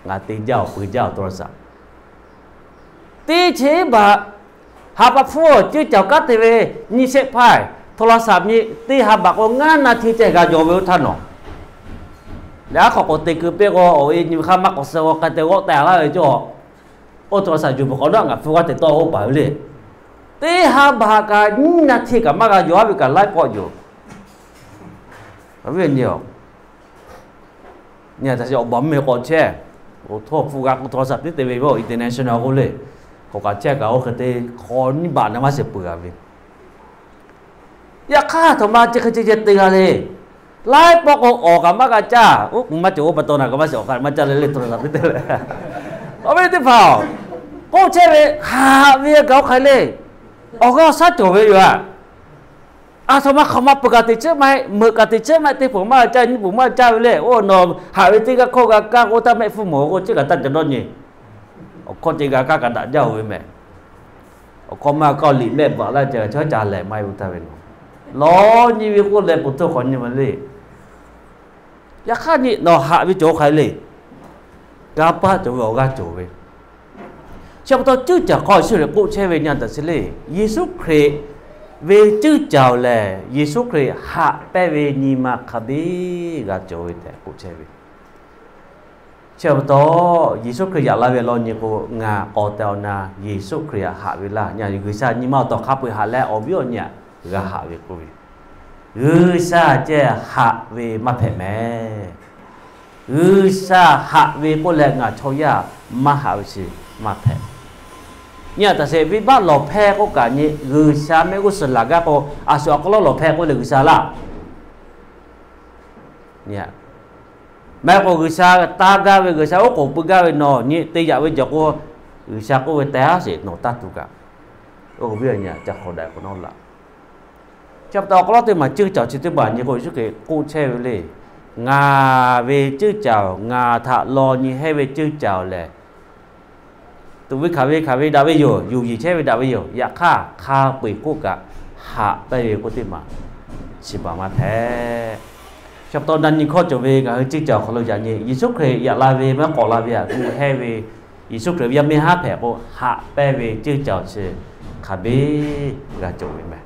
Ngaˬ te jaˇ awˬ pui jaˇ awˬ โทรศัพท์ teˇ chi hiˉ baꞈ. Ha pa hpfuhˇ ceuˬ cawˬ kanˉ te ve nyi shehˆ hpaˇ โทรศัพท์ nyi teˇ ha baꞈ k'o ngaˇ naˍ htiˇ ceh g'a jaw ve oˇ htaˇ nawˬ, leh aˉ hk'aw k'awꞈ te keu piˇ k'o, awˬ e nyi ve hk'aˇ maˇ k'awꞈ suh k'o k'ai te g'awˆ teh laˇ ve cawˇ. Oˇ โทรศัพท์ yuˬ peuˬ k'awꞈ nawˉ ngaˬ hpu g'aˇ te tawˆ oˇ paˍ ve le. Teˇ ha baꞈ kaꞈ nyiˇ naˍ htiˇ kaꞈ maˇ g'a jaw aˉ ve kaꞈ laiˉ pawˆ yoˬ. Awˬ viˉ awˬ nyi, nyi a taꞈ sheˍ awˬ baˬ mvuhˇ miˬ k'awꞈ chehˇ, awˬ htoˇ hpu g'a k'o โทรศัพท์ tiˉ te ve, international k'oˆ le, k'awꞈ kaꞈ chehˇ kaꞈ oˇ hk'e te hk'awꞈ nyiˇ baꞈ naˍ maˇ shiˍ peuˬ g'a ve. Yaꞈ hk'aˇ, htaꞈ ma chi hk'e ceh ceh te g'a le. Laiˉ pawˆ k'o awˬ kaꞈ maˇ g'a caˇ, oˉ k'oˍ maˇ cawˬ oˇ pa taw naˬ kaꞈ maˇ shiˍ awˬ kaꞈ maˇ caˇ le le โทรศัพท์ tiˉ te ve. Awˬ viˉ teˇ hpaˍ-oˬ, k'oˆ chehˇ ve, haꞈ ve kaꞈ oˇ hk'aˬ le, awˬ g'aˇ awˬ shaˉ cawˬ ve yoˬ aꞈ. A htoꞈ ma hk'aˬ ma peuˬ kaꞈ teꞈ chehˇ ma, meuꞈ kaꞈ teꞈ chehˇ ma, teˇ peuˬ maˇ caˇ, nyiˇ peuˬ maˇ caˇ ve le. Oˇ nawˬ haꞈ ve teˇ g'aˇ hkawˇ g'a kaˇ k'o, taˇ mehˆ hpfuhˇ mawˬ k'o, chi kaꞈ taˇ ca dawˇ nyi. Awˬ hkawˇ ceh g'a kaˇ kaꞈ daꞈ jaˇ oˬ ve mehˍ. Awˬ hkawˇ maˇ kaˇ liꞈ mehˆ bvuhꞈ laˇ ca chaw ca lehˬ maˇ heˆ ve htaˇ ve nawˬ, lawˬ nyi ve k'oˆ leh peuˬ htawˇ hk'awꞈ nyi ma le. Yaꞈ hk'aˇ nyi nawˬ haꞈ ve cawˬ hk'aˬ le, kanˇ paˆ cawˬ ve awˬ g'aˇ cawˬ ve. Chi pa taw ceuˬ cawˬ hk'aw Yeˍsuˆ Hkriꞈ k'oˆ chehˇ ve nyi a taꞈ sheˍ le, Yeˍsuˆ Hkriꞈ ve ceuˬ cawˬ lehˬ, Yeˍsuˆ Hkriꞈ haꞈ pehnˇ ve nyi ma hk'a biˇ g'a cawˬ ve tehꞈ k'oˆ chehˇ ve. Chi pa taw, Yeˍsuˆ Hkriꞈ yaꞈ la ve law nyi k'o, ngaˬ k'awꞈ tehꞈ awˬ na Yeˍsuˆ Hkriꞈ htaꞈ haꞈ ve laˇ. Nyi G'uiˬsha nyi ma awˬ tawˍ hk'a peu-eˬ haꞈ leh awˬ viˉ awˬ nyi htaꞈ g'a haꞈ ve k'oˆ ve, G'uiˬsha ceh haꞈ ve maˇ hpehꞈ mehˍ. G'uiˬsha haꞈ ve k'oˆ leh ngaˬ chaw yaˇ maˇ haꞈ ve chi maˇ hpehꞈ. Nyi a taꞈ sheˍ, venˇbaˆ lawˬ hpehˇ k'oˆ kaꞈ nyi G'uiˬsha mehˆ g'uˇ suhˍ laˬ gaˇ k'o, a shu awˬ hk'aw lo lawˬ hpehˇ k'oˆ leh G'uiˬsha laˇ. Maˇ heˆ k'o G'uiˬsha taˇ gaˇ ve, G'uiˬsha oˉ k'oˍ pui gaˇ ve nawˬ nyi te yaꞈ ve cawˬ k'o, G'uiˬsha k'oˆ ve teh aˉ sheˍ nawˬ taˇ tuˬ kaꞈ, oˇ viˉ awˬ nyi ca hk'awꞈ daꞈ k'o nawˉ laꞈ. Chi pa taw awˬ hk'aw lo teˇ maˬ ceuˬ cawˬ chi teˇ maˬ nyi k'o Yeˍsuˆ Hkriꞈ k'oˆ chehˇ ve le. Ngaˬ ve ceuˇ caoˬ, ngaˬ htaꞈ law nyi hehˇ ve ceuˇ caoˬ lehˬ, tuꞈ ve hkanˍ ve hkanˍ ve daꞈ ve yoˬ. Yuˬ yeˬ chehˇ ve daꞈ ve yoˬ. Yaꞈ hk'aˇ, hk'a peu-eˬ k'oˆ kaꞈ, haꞈ pehnˇ ve k'oˆ teˇ maˬ chi baˬ maˇ hpehꞈ. Chi pa taw, na nyi hkawˇ cawˬ ve ngaˬ hui ceuˇ caoˬ awˬ hk'aw lo yaꞈ nyi Yeˍsuˆ Hkriꞈ yaꞈ la ve maˇ k'awꞈ la ve htaꞈ gu hehˇ ve, Yeˍsuˆ Hkriꞈ ve yaˇ miˇ haˉ hpehꞈ k'o, haꞈ pehnˇ ve ceuˇ caoˬ chi hk'a biˇ g'a cawˬ ve meh.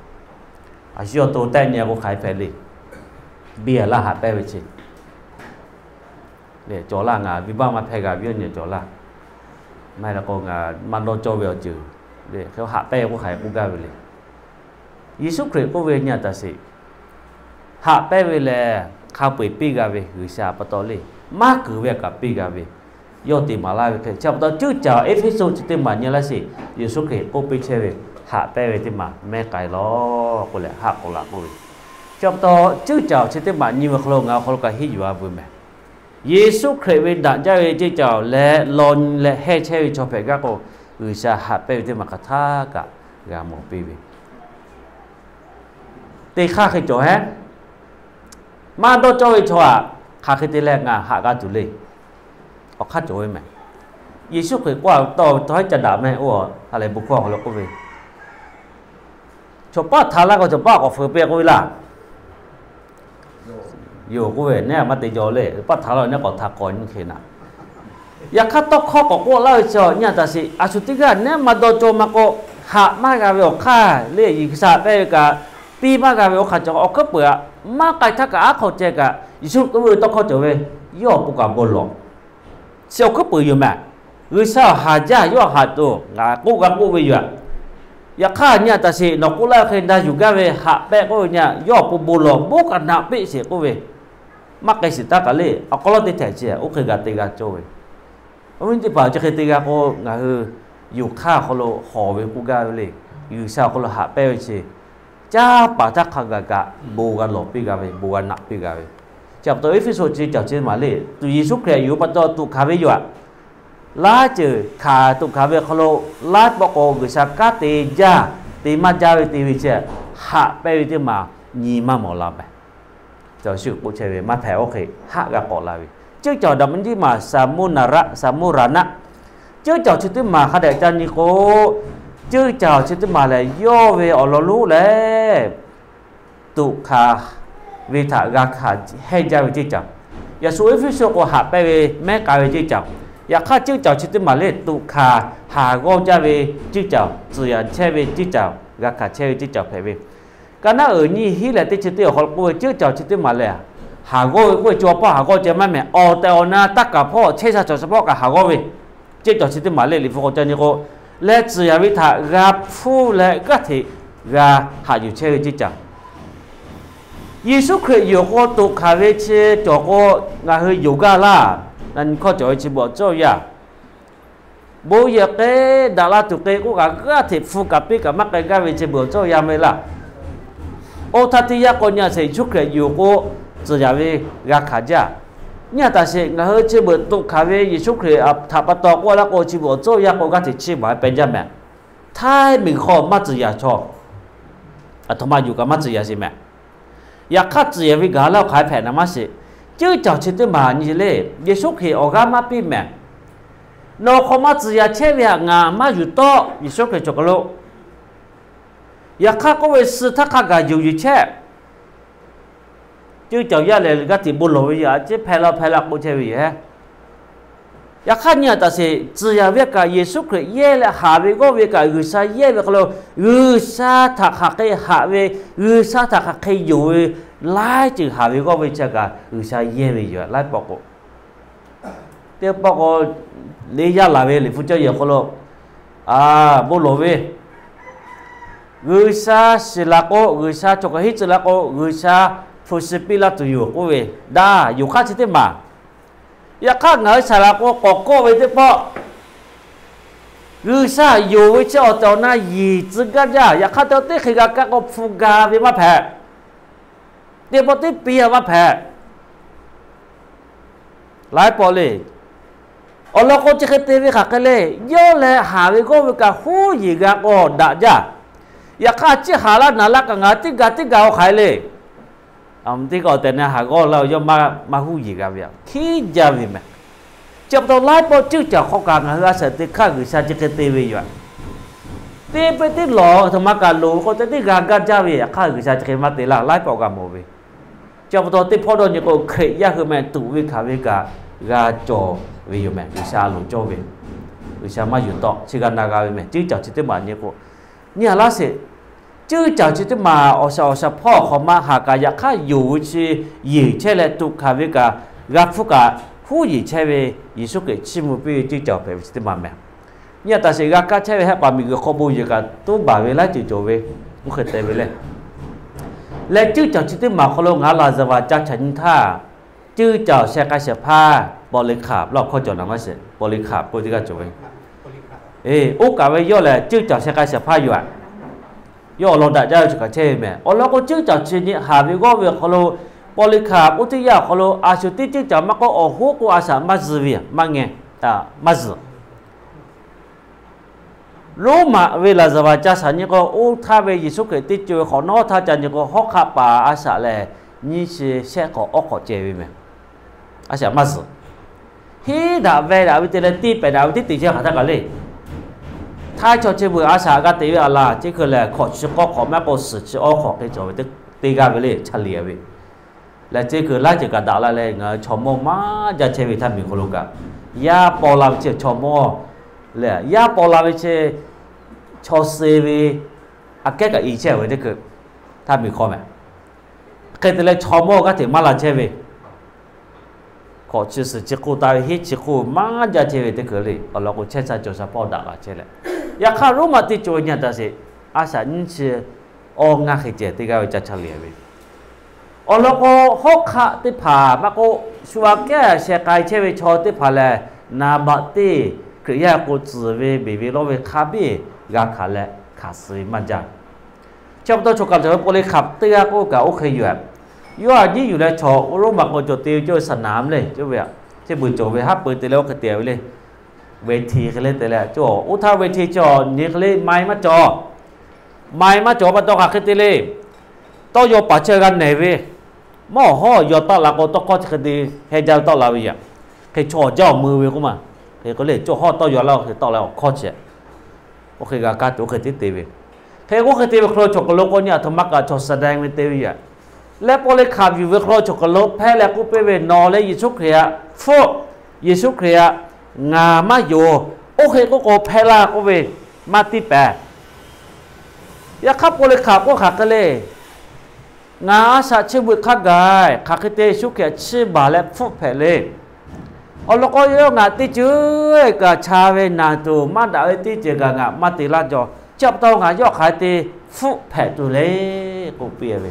A shu awˬ to tehˆ nyi k'o, hk'aˬ hk'e hpehꞈ le. Biˇ laˇ haꞈ pehnˇ ve chi. Cawˬ laˇ, ngaˬ venˇbaˆ maˇ hpehˇ g'a ve awˬ nyi cawˬ laˇ. Maˇ heˆ k'o, ngaˬ maˇ dawˇ cawˇ ve awˬ ceuˬ, hk'e haꞈ pehnˇ ve k'oˆ hk'aˬ hk'e k'oˆ gaˇ ve le. Yeˍsuˆ Hkriꞈ k'oˆ ve, nyi a taꞈ sheˍ, haꞈ pehnˇ ve lehˬ hk'a peu-eˬ piˇ g'a ve, G'uiˬsha pa taw le, maˇ keunˍ ve kaꞈ piˇ g'a ve, yawˇ te maˍ laˇ ve hk'e. Chi pa taw, ceuˇ caoˬ Eˇfeˇsuꞈ chi teˇ maˬ nyi laˇ sheˍ. Yeˍsuˆ Hkriꞈ k'oˆ piˇ chehˇ ve, haꞈ pehnˇ ve teˇ maˬ mehˉ k'ai lawˬ k'oˆ leh haˆ k'awꞈ laˬ k'oˆ ve. Chi pa taw, ceuˇ caoˬ chi teˇ maˬ nyi ve hk'aw lo ngaˬ awˬ hk'aw lo kaꞈ henˇ yuˬ a veu meh. Yeˍsuˆ Hkriꞈ ve daꞈ jaˇ ve ceuˇ caoˬ leh law nyi leh hehˇ chehˇ ve chaw hpehꞈ gaˇ k'o, G'uiˬsha haꞈ pehnˇ ve teˇ maˬ hk'aˬ htaˇ kaꞈ g'a mawˬ piˇ ve. Teˇ hk'aˇ hk'e cawˬ hehˉ. Maˇ dawˇ cawˇ ve chaw aꞈ, hk'aˬ hk'e te leh ngaˬ haꞈ g'a tuˬ le. Awˬ hk'aˇ cawˬ ve meh. Yeˍsuˆ Hkriꞈ k'oˆ a taw, tawˇ heˉ ca daꞈ meh, oˇ ha lehˬ bon hkawˇ awˬ hk'aw lo k'oˆ ve, chaw paˆ htaꞈ laˇ k'o, chaw paˆ k'awꞈ feu peh k'oˆ ve laˇ. Yoˬ k'oˆ ve, neˉ maˇ te jaw le, paˆ htaꞈ laˇ neˉ k'awꞈ htaꞈ k'awꞈ nyi hk'e naꞈ. Yaꞈ hk'aˇ, tawˇ hkawˇ k'awꞈ k'oˆ laˇ ve chi, nyi a taꞈ sheˍ, a shu teˇ g'aˇ neˉ maˇ dawˇ cawˇ maˇ k'oˆ, haꞈ maˇ g'a ve awˬ hk'aˇ le, G'uiˬsha haꞈ pehnˇ ve kaꞈ, piˇ maˇ g'a ve awˬ hk'aˇ cawˬ, awˬ hkuiˉ peuˬ aꞈ maˇ k'ai htaˇ kaꞈ aˉ hk'aw ceh kaꞈ, Yeˍsuˆ k'oˆ ve tawˇ hkawˇ cawˬ ve, yawˇ awˬ pon kaꞈ bon lawˬ. Chi awˬ hkuiˉ peuˬ yoˬ meh. G'uiˬsha awˬ haˍ jaˇ yawˇ haꞈ tuˬ ngaˬ k'oˆ g'a k'oˆ ve yoˬ aꞈ. Yaꞈ hk'aˇ, nyi a taꞈ sheˍ, nawˬ k'oˆ laˇ hk'e na yuˬ gaˇ ve haꞈ pehnˇ k'oˆ ve nyi a, yawˇ awˬ pon bon lawˬ, bon kaꞈ naꞈ piˇ sheˍ k'oˆ ve, maˇ k'ai shiˍ taˇ kaꞈ le. Awˬ hk'aw lo teˇ htehꞈ chi oˇ hk'e g'a te g'a cawˇ ve, awˬ viˉ teˇ hpaˍ chi hk'e te g'a k'o, ngaˬ hui yonˍ hk'aˇ awˬ hk'aw lo hawˍ ve k'oˆ gaˇ ve le. G'uiˬsha awˬ hk'aw lo haꞈ pehnˇ ve chi, caˇ paˍ htaˇ hk'a gaˬ kaꞈ bon g'a lawˬ piˇ g'a ve, bon g'a naꞈ piˇ g'a ve. Chi pa taw, Eˇfeˇsuꞈ chi ceuˇ caoˬ chi maˬ le, tuꞈ Yeˍsuˆ Hkriꞈ yuˬ pa taw tuꞈ hkanˍ ve yoˬ aꞈ. Laiˉ ceuˬ hkanˍ tuꞈ hkanˍ ve hk'aw lo, laiˉ pawˆ k'o G'uiˬsha kanˉ te jaˇ, te maˇ jaˇ ve te ve chi, haꞈ pehnˇ ve teˇ maˬ nyi maˇ mawˬ la meh. Shu k'oˆ chehˇ ve maˇ hpehꞈ, oˇ hk'e haˆ g'a k'awꞈ la ve. Ceuˇ caoˬ daꞈ maˇ nyiˇ maˬ Saˍmoˇnaˍraˆ, Saˍmoˇraˍnaˆ. Ceuˇ caoˬ chi teˇ maˬ hk'a dehꞈ ca nyi k'o, ceuˇ caoˬ chi teˇ maˬ lehˬ, yawˇ ve awˬ lawn lonˉ lehˬ, tuꞈ hkanˍ ve htaꞈ g'a hkanˍ hehnˇ jaˇ ve ceuˇ caoˬ. Yaꞈ shu Eˇfeˇsuꞈ k'o haꞈ pehnˇ ve mehˉ k'ai ve ceuˇ caoˬ. Yaꞈ hk'aˇ, ceuˇ caoˬ chi teˇ maˬ lehˬ, tuꞈ hkanˍ haˍ g'awˇ jaˇ ve ceuˇ caoˬ, tcuhˍ yaꞈ chehˇ ve ceuˇ caoˬ, g'a hkanˍ chehˇ ve ceuˇ caoˬ hpehꞈ ve. Ka naˉ uiˍ nyiˇ hinˉ lehˬ teˇ chi teˇ awˬ hk'aw lo k'oˆ ve, ceuˇ caoˬ chi teˇ maˬ lehˬ, haˍ g'awˇ ve k'oˆ ve, co ha hpawˇ haˍ g'awˇ ceh maˇ mehˍ. Awˬ tehˬ awˬ na taˇ kaˍ hpawˇ chehˇ sha cawˬ sha hpawˇ kaꞈ haˍ g'awˇ ve ceuˇ caoˬ chi teˇ maˬ lehˬ, Liꞈ hpu k'awꞈ ca nyi k'o, leh tcuhˍ yaꞈ ve htaꞈ g'a hpfuhˇ leh g'aˇ hteꞈ g'a haꞈ yuˬ chehˇ ve ceuˇ caoˬ. Yeˍsuˆ Hkriꞈ yonˍ k'o, tuꞈ hkanˍ ve chi cawˬ k'o, ngaˬ hui yonˍ gaˇ laˇ. Na nyi hkawˇ cawˬ ve chi beuꞈ awˬ cawˇ yaˇ bon yehˬ k'e, daꞈ la tuˬ k'e k'oˆ kaꞈ, g'aˇ hteꞈ hpu kaꞈ piˇ kaꞈ maˇ k'ai gaˇ ve chi beuꞈ awˬ cawˇ yaˇ meh laˇ. Oˇ htaˇ teˇ yanˇ k'o, nyi a sheˍ, Yeˍsuˆ Hkriꞈ yonˍ k'o, tcuhˍ yaꞈ ve g'a hkanˍ jaˇ. Nyi a taꞈ sheˍ, ngaˬ hui chi beuꞈ tuꞈ hkanˍ ve Yeˍsuˆ Hkriꞈ htaꞈ pa taw k'oˆ laˇ k'o, chi beuꞈ awˬ cawˇ yaˇ k'o g'aˇ hteꞈ chiˇ baˬ peh jaˇ meh. Htaiˇ miˬguiˬ hk'aw maˇ tcuhˍ yaꞈ chaw, aˬ htoꞈ ma yuˬ kaꞈ maˇ tcuhˍ yaꞈ sheˍ meh. Yaꞈ hk'aˇ, tcuhˍ yaꞈ ve gaˬ laˇ hk'aˬ hpehꞈ na maˇ sheˍ. Ceuˇ caoˬ chi teˇ maˬ nyi le, Yeˍsuˆ Hkriꞈ awˬ g'aˇ maˇ piˇ meh. Nawˬ hk'aw maˇ tcuhˍ yaꞈ chehˇ ve htaꞈ ngaˬ maˇ yuˬ tawˆ, Yeˍsuˆ Hkriꞈ cawˬ kaˬ lo. Yaꞈ hk'aˇ k'oˆ ve, suh htaˇ hk'a gaˬ yuˬ yuˬ chehˇ. Ceuˇ caoˬ yaˇ lehˬ, g'aˇ hteꞈ bon lawˬ ve yaꞈ ceˉ hpehꞈ la hpehꞈ la k'oˆ chehˇ ve yoˬ hehˉ. Yaꞈ hk'aˇ, nyi a taꞈ sheˍ, tcuhˍ yaꞈ ve kaꞈ Yeˍsuˆ Hkriꞈ yehˇ leh haꞈ ve g'awˇ ve kaꞈ G'uiˬsha yehˇ ve hk'aw lo, G'uiˬsha htaꞈ hk'aˬ hk'e haꞈ ve, G'uiˬsha htaꞈ hk'aˬ hk'e yonˍ ve, laiˉ ceuˬ haꞈ ve g'awˇ ve chi kaꞈ G'uiˬsha yehˇ ve yoˬ. Laiˉ pawˆ k'o, teˇ pawˆ k'o, le yaˇ laˬ ve Liꞈ hpu cawˇ yehˬ hk'aw lo, a, bon lawˬ ve, G'uiˬsha shiˍ la k'o, G'uiˬsha chaw kaꞈ henˇ tcuh la k'o, G'uiˬsha hpu shi piˇ laˇ tuˬ yoˬ k'oˆ ve, daꞈ yonˍ hk'aˇ chi teˇ maˬ. Yaꞈ hk'aˇ, ngaˬ hui shaˍ laꞈ k'o k'awꞈ kawˆ ve teˇ pawˆ, G'uiˬsha yonˍ ve chi awˬ tehˬ awˬ na yiˬ tcuh gaˇ jaˇ. Yaꞈ hk'aˇ, teˇ hk'e g'a kaˇ k'o hpu ga ve maˇ hpehꞈ. Teˇ pawˆ teˇ piˇ a maˇ hpehꞈ. Laiˉ pawˆ le. Awˬ lawn k'o, chi hk'e te ve hk'aˬ hk'e le, yawˇ leh haꞈ ve g'awˇ ve kaꞈ huˉ yeˬ g'a k'awꞈ daꞈ jaˇ. Yaꞈ hk'aˇ, a ciˉ haꞈ laˇ naˍ laˇ kaꞈ ngaˬ hui teˇ ga teˇ ga k'awꞈ hk'aˬ hk'e le. Teˇ g'aˇ tehꞈ na haˍ g'awˇ la yawˇ maˇ huˉ yeˬ g'a ve, hkiˉ jaˇ ve meh. Chi pa taw laiˉ pawˆ ceuˇ caˬ hk'aw kaꞈ ngaˬ hui a shaꞈ teꞈ hk'aˇ G'uiˬsha chi hk'e te ve yoˬ. Teˇ pehˇ teˇ lawˬ aˬ htoꞈ ma kaꞈ loˍ ve k'o, te teˇ g'a gaˇ jaˇ ve htaꞈ hk'aˇ G'uiˬsha chi hk'e maˇ te laˇ, laiˉ pawˆ g'a mawˬ ve. Chi pa taw teˇ hpawˇ dawˇ nyi k'o, Hkriꞈ yaˇ hui meh tuꞈ ve hkanˍ ve kaꞈ g'a cawˬ ve yoˬ meh. G'uiˬsha a loˍ cawˇ ve, G'uiˬsha maˇ yuˬ tawˆ chi g'a na g'a ve meh. Ceuˇ caˬ chi teˇ maˬ nyi k'o, nyi a laˇ sheˍ. Ceuˇ caˬ chi teˇ maˬ awˬ shaˍ awˬ shaˍ hpawˇ hk'awꞈ ma haˍ kaꞈ yaꞈ hk'aˇ yonˍ ve chi yeˬ chehˇ leh tuꞈ hkanˍ ve kaꞈ g'a hpfuhˇ kaꞈ huˉ yeˬ chehˇ ve, Yeˍsuˆ Hkriꞈ chiˇ mvuh piˇ ve ceuˇ caˬ hpehꞈ ve chi teˇ maˬ meh. Nyi a taˍ sheˍ, g'a kaˇ chehˇ ve hehˆ paˍ miˬguiˬ hk'aw bon yehˬ kaꞈ tuˉ baˬ ve laiˉ ceuˬ cawˬ ve, oˇ hk'e te ve le. Leh ceuˇ caˬ chi teˇ maˬ hk'aw lo ngaˬ laˍzaˍvaˍ ca chaꞈ nyi htaˇ, ceuˇ caˬ sheh k'ai shehˍ hpaˇ Pawˍliˍhkaˍ laˇ hkawˇ cawˬ naˍ maˇ sheˍ, Pawˍliˍhkaˍ k'oˆ teˇ g'aˇ cawˬ ve. Oˇ kaꞈ ve yawˇ lehˬ ceuˇ caˬ sheh k'ai shehˍ hpaˇ yoˬ. Yawˇ awˬ lawn daꞈ jaˇ ve chi kaꞈ chehˇ ve meh. Awˬ lawn k'o, ceuˇ caˬ chi nyi haˍ ve g'awˇ ve awˬ hk'aw lo, Pawˍliˍhkaˍ oˇ teˇ yanˇ awˬ hk'aw lo a shu teˇ ceuˇ caˬ maˇ k'oˆ, awˬ hoˉ k'oˆ a shaꞈ maˇ zuhˬ ve, maˇ ngeh, maˇ zuhˬ. Roˉmaꞈ ve laˍzaˍvaˍ ca shaꞈ nyi k'o, oˇ htaˇ ve Yeˍsuˆ Hkriꞈ teˇ co ve hk'awꞈ nawˉ htaˇ ca nyi k'o, hawˉ hk'aˆ paˍ a shaꞈ lehˬ nyiˇ chi shehˆ hk'awꞈ awˉ hk'awꞈ ceh ve meh. A shaꞈ maˇ zuhˬ. Hiˉ daꞈ ve daꞈ ve te leh teˇ pehˍ daꞈ ve teˇ te chehˇ hk'aˬ htaˇ kaꞈ le. Htaiˇ chaw chi beuꞈ a shaꞈ g'a te ve a laˬ, chi hk'e lehˬ hkawꞈ chi k'awˇ hk'awꞈ maˇ k'o suhˍ chi awˉ hk'awꞈ hk'e cawˬ ve teˇ g'aˇ ve le, chaˇ liꞈ ve. Leh chi hk'e laiˉ ceuˬ kaꞈ daꞈ la leh ngaˬ hui chaw mawˇ maˇ jaˇ chehˇ ve htaˇ miˬ hk'aw lo kaꞈ, yaˇ paw la ve chi chaw mawˇ leh yaˇ paw la ve chi chaw suh ve aꞈ kehˉ kaꞈ i chehˇ ve teˇ hkui htaˇ miˬ hk'aw meh. Hk'e te leh chaw mawˇ g'aˇ hteꞈ maˇ la chehˇ ve, hkawꞈ chi suhˍ chi hk'oˆ taˍ ve hiˉ chi hk'oˆ maˇ jaˇ chehˇ ve teˇ hkui le. Awˬ lawn k'o, chehˇ sha cawˬ sha hpawˇ daꞈ la chehˇ leh, yaꞈ hk'aˇ Roˉmaꞈ teˇ co nyi a taˍ sheˍ, a shaꞈ nyiˇ chi awˇ ngaˇ hk'e ceh teˇ g'aˇ ve ca chaˇ liꞈ ve. Awˬ lawn k'o, hawˉ hk'aˆ teˇ hpaˍ maˇ k'oˆ, shu aꞈ kehˉ sheh k'ai chehˇ ve chaw teˇ hpaˍ lehˬ, naˍ baꞈ teˇ Hkriꞈ yaˇ k'o tcuhˍ ve beˬ ve lawˇ ve hk'a biˇ g'a hkanˍ leh hkanˍ suh ve maˇ jaˇ. Chi pa taw chaw kaˍ cawˬ ve Pawˍliˍhkaˍ teˇ g'aˇ k'oˆ kaꞈ oˇ hk'e yoˬ. Yawˇ a nyiˉ yuˬ leh chaw Roˉmaꞈ k'o cawˬ te ve cawˇ ve saˍ naˍ meh le, cawˇ ve a, chi beuꞈ cawˬ ve haˉ peu te leh oˇ hk'e te ve le. Ve hti hk'e le te leh cawˇ, oˇ htaˇ ve hti cawˬ nyi hk'e le, mai maˇ cawˬ. Mai maˇ cawˬ pa taw hk'aˬ hk'e te le. Tawˇ yaw paˍ chehˇ g'a nehˬ ve, mawˇ hawˉ yaw taˆ la k'o tawˇ hkawˇ chi hk'e te heh jaˇ ve tawˆ la ve yoˬ. Hk'e chaw awˬ jaˇ awˬ mui ve k'oˆ ma, hk'e k'o le cawˇ hawˉ tawˇ yaw laˇ hk'e tawˆ la awˬ hkawˇ chehˇ. Oˇ hk'e g'a kaˇ tuˬ oˇ hk'e tiˉ te ve. Hk'e k'o hk'e te ve hk'aw lo chaw hk'aw lo k'o nyi aˬ htoꞈ ma kaꞈ chaw sa daiˇ ve te ve yoˬ. Leh Pawˍliˍhkaˍ yuˬ ve hk'aw lo chaw hk'aw lo hpehˇ leh k'oˆ piˇ ve, Nawˬ leh Yeˍsuˆ Hkriꞈ htaꞈ hpfuhˆ. Yeˍsuˆ Hkriꞈ htaꞈ ngaˬ maˇ yonˍ. Oˇ hk'e k'oˆ k'o hpehˇ laˇ k'oˆ ve maˇ tiˇ pehˍ. Yaꞈ hk'aˇ Pawˍliˍhkaˍ k'oˆ hk'aˬ hk'e le. Ngaˬ a shaꞈ chi beuꞈ hk'a gaˬ hk'aˬ hk'e te Yeˍsuˆ Hkriꞈ chiˇ baˬ leh hpfuhˆ hpehꞈ le. Awˬ lawn k'o, yawˇ ngaˬ teˇ ceuˬ kaꞈ cha ve naˬ tuˬ maˇ daꞈ ve teˇ ceuˬ kaꞈ ngaˬ maˇ te laˇ jaw. Chi pa taw ngaˬ yawˇ hk'aˬ hk'e te hpfuhˆ hpehꞈ tuˬ le k'oˆ piˇ ve.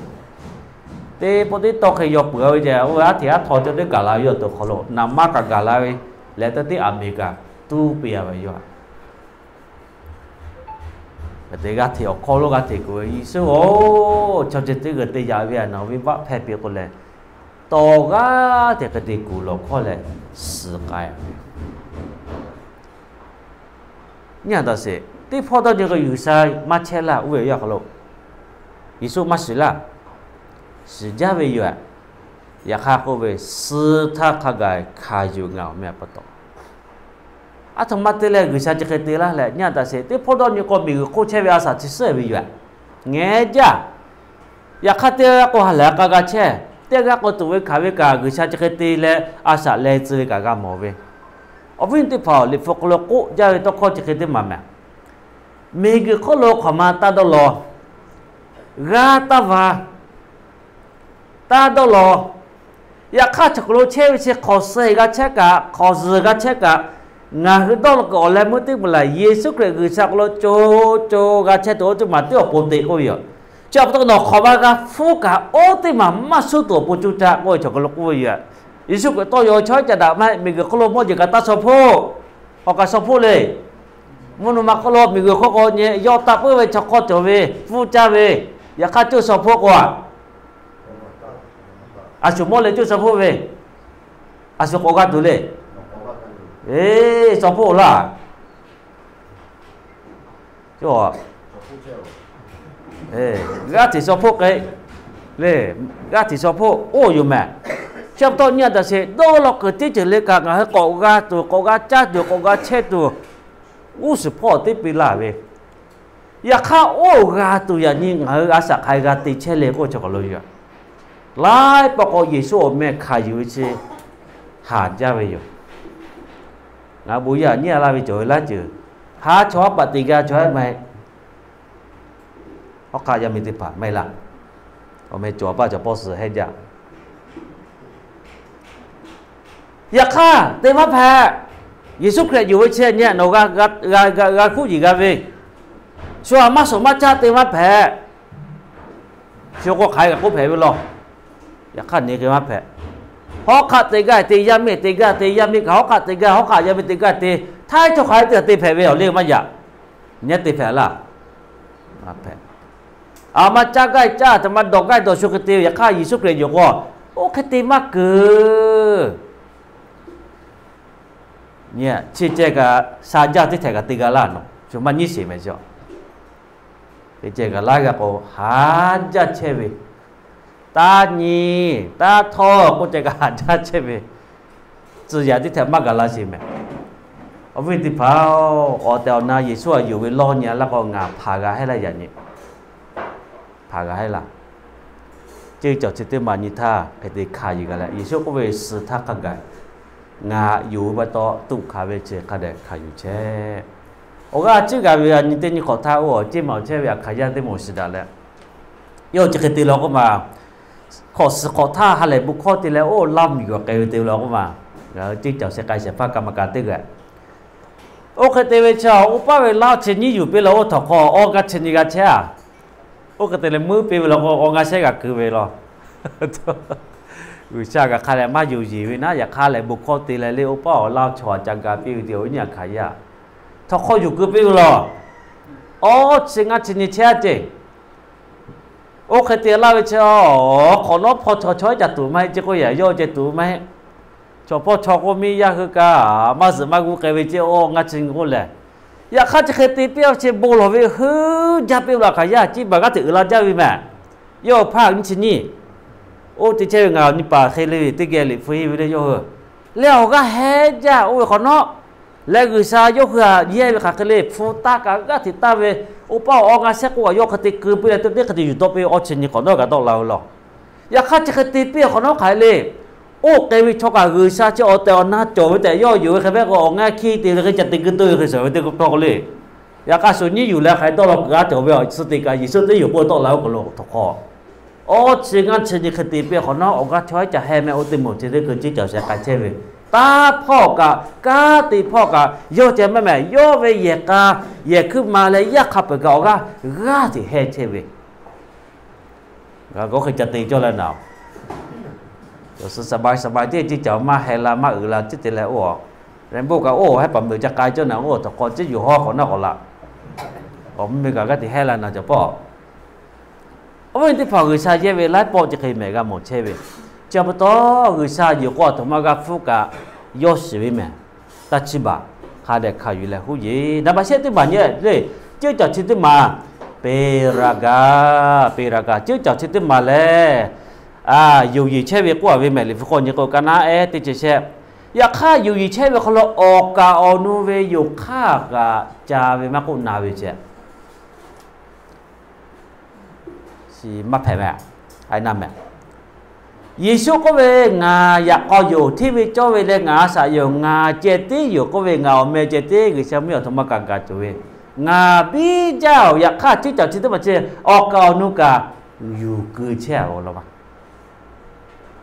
Teˇ pawˆ teˇ tawˇ hk'e yaw peuˬ ve ceh, oˇ ve aˉ hteꞈ aˉ htaw cawˇ teˇ gaˬ la ve yawˇ awˬ to hk'aw lo naˍ maˇ kaꞈ gaˬ la ve leh teˇ teˇ aˬ miˍ kaꞈ tuˉ piˇ a ve yoˬ. Te g'aˇ hteꞈ awˬ hkawˇ lo g'aˇ hteꞈ kuˬ ve, Yeˍsuˆ-oˬ, chaw ceuˬ teˇ g'uiˬ te yaꞈ ve a, nawˬ venˇbaˆ hpehˇ piˇ k'o leh, tawˇ g'aˇ hteꞈ hk'e te kuˬ lawˬ hkawˇ leh suhˍ k'ai a ve. Nyi a taˍ sheˍ, teˇ hpawˇ dawˇ nyi k'o G'uiˬsha maˇ chehˇ laˇ oˇ ve yaˇ hk'aw lo Yeˍsuˆ maˇ shiˍ laˇ. Shiˍ jaˇ ve yoˬ. Yaꞈ hk'aˇ k'oˆ ve, suh htaˇ hk'a gaˬ hkanˍ yuˬ ngaˬ awˬ meh pa taw, aˉ htoꞈ ma te leh G'uiˬsha chi hk'e te laˇ leh nyi a taˍ sheˍ. Teˇ hpawˇ dawˇ nyi k'o miˬguiˬ hk'oˆ chehˇ ve a shaꞈ chi suhˉ ve yoˬ. Ngeh jaˇ. Yaꞈ hk'aˇ teˇ g'aˇ k'o ha lehˬ k'a g'a chehˇ, teˇ g'aˇ k'o tuꞈ ve hkanˍ ve kaꞈ G'uiˬsha chi hk'e te leh a shaꞈ leh tcuh ve kaꞈ g'a mawˬ ve. Awˬ viˉ teˇ hpaˍ-oˬ, Liꞈ hpu hk'aw lo k'oˆ jaˇ ve tawˇ hkawˇ chi hk'e teˇ maˬ meh. Miˬguiˬ hk'oˆ lo hk'awꞈ ma taˇ dawˇ law, g'aˇ taˇ va, taˇ dawˇ law. Yaꞈ hk'aˇ chaw hk'aw lo chehˇ ve chi hk'awꞈ suh g'a chehˇ kaꞈ, hk'awꞈ zuhˬ g'a chehˇ kaꞈ, ngaˬ hui dawˇ law kuiˬ awˬ leh meuˇ teˇ maˬ lehˬ, Yeˍsuˆ Hkriꞈ G'uiˬsha hk'aw lo co co g'a chehˇ tuˬ oˇ teˇ maˬ teˇ awˬ pon te k'oˆ ve yoˬ. Chi pa taw nawˬ hk'awꞈ ma g'a hpfuhˇ kaꞈ oˇ teˇ maˬ maˇ suhˉ tuˬ awˬ pon coˇ caˆ k'oˆ ve chaw hk'aw lo k'oˆ ve yoˬ. Yeˍsuˆ Hkriꞈ tawˇ yaw chaw caꞈ daꞈ maˇ heˆ, miˬguiˬ hk'oˆ lo mawˇ jeˬ kaꞈ taˇ shaw hpoˆ. Awˬ kaꞈ shaw hpoˆ le. Mvuhˇ naw ma hk'oˆ lo miˬguiˬ hk'oˆ k'o nyi yawˇ taˇ puiˉ ve chaw hk'awˇ cawˬ ve, pfuhˇ caˇ ve, yaꞈ hk'aˇ coˇ shaw hpoˆ k'o a, a shu mawˇ leh coˇ shaw hpoˆ ve, a shu k'awꞈ g'aˇ tuˬ le. Eˬ, shaw hpoˆ laˇ. G'aˇ hteꞈ shaw hpoˆ k'ai. le, g'aˇ tiꞈ shaw hpoˆ oˇ yoˬ mehˍ. Chi pa taw nyi a taꞈ sheˍ, dawˇ law kuiˬ teˇ ceuˬ le kaꞈ ngaˬ hui k'awꞈ g'a tuˬ, k'awꞈ g'a caˇ tuˬ, k'awꞈ g'a chehˇ tuˬ, g'uˇ suhˍ hpawˇ teˇ piˇ laˇ ve. Yaꞈ hk'aˇ, oˇ g'a tuˬ yaꞈ nyi ngaˬ hui a shaꞈ hk'aˬ hk'e g'a te chehˇ le k'oˆ chi k'awꞈ lo yoˬ. Laiˉ pawˆ k'o Yeˍsuˆ awˬ meh hkanˍ yuˬ ve chi haˍ jaˇ ve yoˬ. Ngaˬ hui bon yaˇ nyi a laˇ ve cawˬ ve laˇ ceuˬ, ha chaw haˉ paˍ te gaˇ chaw haˉ maˇ heˆ. Hawˉ hk'aˆ yaˇ miˇ teˇ hpaˍ maˇ heˆ laˇ. Awˬ meh cawˬ paˇ cawˬ pawˆ suh hehˉ jaˇ. Yaꞈ hk'aˇ te maˇ hpehꞈ. Yeˍsuˆ Hkriꞈ yonˍ ve chi nyi nawˬ g'a hkuˆ yiˍ g'a ve, shu a maˇ shawˍ maˇ caˇ te maˇ hpehꞈ. Shu k'o hk'aˬ hk'e kaꞈ k'oˆ hpehꞈ ve law. Yaꞈ hk'aˇ nyi hk'e maˇ hpehꞈ. Hawˉ hk'aˆ te gaˇ te, yaˇ miˇ te gaˇ te, yaˇ miˇ kaꞈ hawˉ hk'aˆ te gaˇ, hawˉ hk'aˆ yaˇ miˇ te gaˇ te, htaiˇ chaw hk'aˬ hk'e te hpehꞈ ve awˬ le maˇ yaꞈ. Nyi te hpehꞈ laˇ. Maˇ hpehꞈ. A ma caˇ gaˇ caˇ, a htoꞈ ma dawˬ gaˇ dawˬ shu hk'e te ve, yaꞈ hk'aˇ Yeˍsuˆ Hkriꞈ yonˍ k'o, oˇ hk'e te maˇ keunˍ. Nyi chi ceh kaꞈ sha jaˇ teˇ htehꞈ kaꞈ te g'a laˇ nawˬ, shu maˇ nyiˉ sheˍ mehˍ chi. Te ceh kaꞈ laiˉ g'a k'o haˍ jaˇ chehˇ ve, taˇ nyi, taˇ htawˇ k'oˆ ceh kaꞈ haˍ jaˇ chehˇ ve, tcuh yaꞈ teˇ htehꞈ maˇ gaˬ la sheˍ mehˍ. Awˬ viˉ teˇ hpaˍ-oˬ, awˬ tehˬ awˬ na Yeˍsuˆ a yonˍ ve lawˇ nyi a laˇ k'o ngaˬ hpanˍ g'a hehˉ laˇ yaꞈ nyi. Hpanˍ g'a hehˉ laˇ. Ceˇ cawˬ chi teˇ maˬ nyi htaˇ hk'e te hkanˍ yuˬ gaˬ leh, Yeˍsuˆ k'oˆ ve, Suh htaˇ hk'a gaˬ ngaˬ yonˍ ve pa taw tuꞈ hkanˍ ve chi hk'a dehꞈ hkanˍ yuˬ chehˇ. Awˬ g'aˇ ciˉ gaˬ ve a nyi teˇ nyi hk'awꞈ htaˇ oˇ awˬ ceˇ maˬ awˬ chehˇ ve a hkanˍ yaˇ teˇ moˍ shiˍ daꞈ leh, yawˇ chi hk'e te law k'oˆ ma, hk'awꞈ suhˍ hk'awꞈ htaˇ ha lehˬ bon hkawˇ te leh oˇ laˇ miˬ g'awˬ k'ai ve te law k'oˆ ma, ngaˬ hui ceˇ cawˬ sheh k'ai shehˍ hpaˇ kaꞈ maˇ kaꞈ teˇ g'aˇ. Oˇ hk'e te ve chi awˬ, oˇ paˇ ve laˇ chi nyiˇ yuˬ piˇ leh oˇ htawnˍ hk'aw awˬ g'aˇ chi nyi g'a chehˇ a. Oˇ hk'e te leh meuˉ piˇ ve law k'o awˬ g'aˇ shehˉ g'a keu ve law. G'uiˬsha kaꞈ hk'a leh maˇ yonˍ yeˬ ve naˉ, yaꞈ hk'aˇ lehˬ bon hkawˇ te leh le oˇ paˇ awˬ laˇ chaw a ca ga piˇ ve te awˬ viˉ nyi a hkanˍ yaˇ, htawnˍ hk'aw yuˬ keu piˇ ve law. Awˬ chi ngaˇ chi nyi chehˇ a ceˇ. Oˇ hk'e te laˇ ve chi, hk'awꞈ nawˉ hpawˇ chaw chaw iˉ ca tuˬ maˇ heˆ ceˇ k'oˆ yaꞈ yawˇ ceh tuˬ maˇ heˆ. Chaw hpawˇ chaw k'oˆ miˇ yaˇ hui kaꞈ maˇ zuhꞈ maˇ g'uˇ k'ai ve ceˇ, awˬ ngaˇ chi nyi k'oˆ lehˬ, yaꞈ hk'aˇ chi hk'e te piˇ a ve chi bon lawˬ ve heuˉ jaˇ piˇ ve law hkanˍ yaˇ, ciˇ baˬ g'aˇ hteꞈ uiˍ la jaˇ ve mehˍ. Yawˇ hpaˇ nyiˇ chi nyiˇ. Oˇ te chehˇ ve ngaˬ awˬ nyi paˍ hk'e le ve teˇ geh liꞈ hpu henˇ ve le yawˇ hui leh awˬ g'aˇ hehˉ jaˇ oˇ ve hk'awꞈ nawˉ leh G'uiˬsha yawˇ hui htaꞈ yehˇ ve hk'aˬ hk'e le hpu taˇ kaꞈ g'aˇ hteꞈ taˇ ve, oˇ paˇ awˬ awˬ ngaˇ shehˉ k'oˆ kaꞈ yawˇ hk'e te keu piˇ leh teˇ hk'e te yuˬ tawˆ piˇ ve awˬ chi nyi hk'awꞈ nawˉ kaꞈ tawˆ la ve law. Yaꞈ hk'aˇ chi hk'e te piˇ hk'awꞈ nawˉ hk'aˬ hk'e le, oˇ k'ai ve chaw kaꞈ G'uiˬsha chi awˬ tehˬ awˬ na cawˬ ve tehꞈ yawˇ yonˍ ve hk'e ve k'o awˬ ngaˇ hkiˇ te ve hk'e ca te geu tawˆ ve hk'e shawˍ ve teˇ hkawˇ k'o le. Yaꞈ hk'aˇ shu nyiˇ yuˬ leh hk'aˬ hk'e tawˆ la kuiˬ g'a cawˬ ve awˬ suh teꞈ kaꞈ Yeˍsuˆ teˇ yonˍ k'oˆ tawˆ la ve k'o lo htawnˍ hk'aw awˬ chi ngaˇ chi nyi hk'e te piˇ hk'awꞈ nawˉ awˬ g'aˇ chaw iˉ ca hehˇ meh oˇ teˇ moˍ chi teˇ hkui ceˇ cawˬ sheh k'ai chehˇ ve, taˇ hpawˇ kaꞈ kanˉ te hpawˇ kaꞈ yawˇ ceh mehˆ mehˍ yawˇ ve yehˬ k'a yehˬ hkuiˉ ma leh yaˇ hk'a peuˬ kaꞈ awˬ g'aˇ g'aˇ hteꞈ heh chehˇ ve, g'a k'o hk'e ca te cawˇ leh naˍ, awˬ suh saˍ ba saˍ ba teˇ ceˇ cawˬ maˇ heh la maˇ uiˍ la ceˇ te leh oˇ, rainbow kaꞈ oˇ hehˉ paˍ meuˍ ca k'ai cawˇ naˍ, oˇ htawnˍ hk'aw ceˇ yuˬ hawˉ hk'awꞈ nawˉ k'awꞈ la, awˬ mvuhˇ miˬ kaꞈ g'aˇ hteꞈ heh la naˍ cawˬ pawˆ. Awˬ viˉ teˇ hpaˍ G'uiˬsha yehˇ ve laiˉ pawˆ chi hk'e mehˬ g'a mawˬ chehˇ ve, chi pa taw G'uiˬsha yonˍ k'o a htoꞈ ma g'a hpfuhˇ kaꞈ yawˇ shiˍ ve mehˍ. Taˇ chiˇ baˬ hk'a dehꞈ hkanˍ yuˬ leh huˉ yeˬ. Naˍ baꞈ shehˆ teˇ maˬ nyi le, ceˇ cawˬ chi teˇ maˬ, peˇ raꞈ gaˬ, peˇ raꞈ gaˬ ceˇ cawˬ chi teˇ maˬ lehˬ, yonˍ yeˬ chehˇ ve k'oˆ a ve mehˍ. Liꞈ hpu hk'aw nyi k'o ka naˉ ehˉ teˇ ceuˬ shehˆ. Yaꞈ hk'aˇ yonˍ yeˬ chehˇ ve hk'aw lo awˬ kaˍ awˬ nu ve yonˍ hk'aˇ kaꞈ ca ve maˇ k'oˆ na ve ceh maˇ hpehꞈ mehˍ. Aˬ na mehˍ. Yeˍsuˆ k'oˆ ve, Ngaˬ yaꞈ k'aw yoˬ, hteˇ ve cawˇ ve leh ngaˬ a shaꞈ yoˬ, ngaˬ ceh tiˉ yoˬ k'oˆ ve, ngaˬ awˬ meh ceh tiˉ G'uiˬsha mvuhˇ miˬ awˬ htoꞈ ma kaꞈ gaˬ cawˬ ve, ngaˬ biˇ jaˇ-oˬ. Yaꞈ hk'aˇ ceˇ cawˬ chi teˇ maˬ chi awˬ kaˍ awˬ nu kaꞈ yuˬ keu chehˇ a law ma.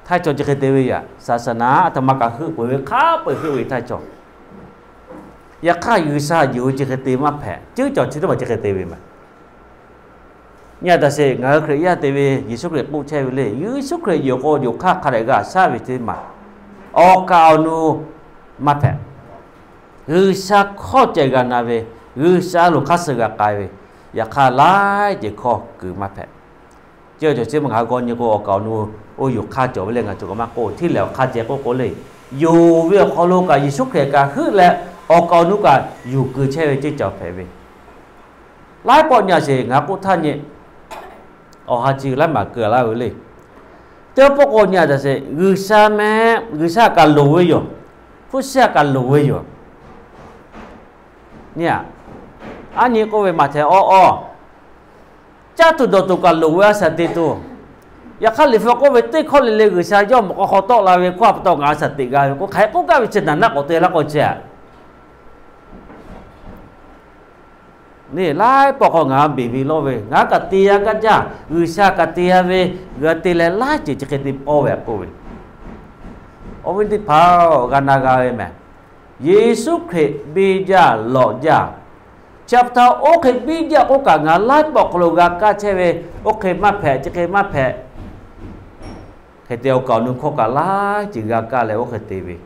Htaiˇ cawˬ chi hk'e te ve yaꞈ, saˍsaˍnaˍ a htoꞈ ma kaꞈ heuˆ peuˬ ve hk'a peu-eˬ heuˆ ve htaiˇ cawˬ. Yaꞈ hk'aˇ G'uiˬsha yonˍ ve chi hk'e te maˇ hpehꞈ, ceˇ cawˬ chi teˇ maˬ chi hk'e te ve mehˍ. Nyi a taꞈ sheˍ, ngaˬ hui Hkriꞈ yaˇ te ve Yeˍsuˆ Hkriꞈ k'oˆ chehˇ ve le, Yeˍsuˆ Hkriꞈ yonˍ k'o yonˍ hk'aˇ hk'a dehꞈ g'a shaˉ ve teˇ maˬ, awˬ kaˍ awˬ nu maˇ hpehꞈ. G'uiˬsha hkawˇ ceh g'a na ve, G'uiˬsha lo hk'aˇ suh g'a k'ai ve, yaꞈ hk'aˇ laiˉ ceuˬ hkawˇ kuiˬ maˇ hpehꞈ. Ceˇ cawˬ chi ma ngaˬ hui g'aw nyi k'o awˬ kaˍ awˬ nu oˇ yonˍ hk'aˇ cawˬ ve leh ngaˬ cawˬ kaꞈ maˇ k'oˆ, hteˇ lehˬ awˬ hk'aˇ ceh k'oˆ k'o le, yonˍ ve awˬ hk'aw lo kaꞈ Yeˍsuˆ Hkriꞈ kaꞈ heuˆ leh awˬ kaˍ awˬ nu kaꞈ yuˬ keu chehˇ ve ceˇ cawˬ hpehꞈ ve. Laiˉ pawˆ nyi a sheˍ, ngaˬ k'oˆ htaˇ nyi, awˬ ha chi laiˉ maˬ keu laˇ ve le. Teˇ pawˆ k'o nyi a taꞈ sheˍ, G'uiˬsha meh, G'uiˬsha kaꞈ loˍ ve yoˬ. Hpu shi a kaꞈ loˍ ve yoˬ. Nyi a, aˉ nyi k'oˆ ve maˬ htehˍ awˇ awˇ, caˇ tuˬ dawˬ tuˬ kaꞈ loˍ ve a shaˍ te tuˬ. Yaꞈ hk'aˇ Liꞈ hpu k'oˆ ve, teˇ hkawˇ le le G'uiˬsha yawˇ mawꞈ k'aw hk'aw tawˆ la ve hkawˇ a pa taw ngaˬ a shaˍ teꞈ g'a ve k'o, hk'aˬ hk'e k'oˆ gaˇ ve chi naˍ naˆ k'awꞈ te laˇ k'o chi a. Neˇ laiˉ pawˆ hk'aw ngaˬ beˬ ve lawˇ ve, ngaˬ kaꞈ te a gaˇ jaˇ, G'uiˬsha kaꞈ te a ve, g'a te leh laiˉ ceuˬ chi hk'e te pawˇ ve a k'oˆ ve. Awˬ viˉ teˇ hpaˍ-oˬ, g'a na g'a ve mehˬ. Yeˍsuˆ Hkriꞈ biˇ jaˇ lawꞈ jaˇ. Chi pa taw oˇ hk'e biˇ jaˇ k'oˆ kaꞈ ngaˬ laiˉ pawˆ hk'aw lo g'a kaˇ chehˇ ve, oˇ hk'e maˇ hpehꞈ, chi hk'e maˇ hpehꞈ. Hk'e te awˬ kaˍ awˬ nu hkawˇ kaꞈ laiˉ ceuˬ g'a kaˇ leh oˇ hk'e te ve,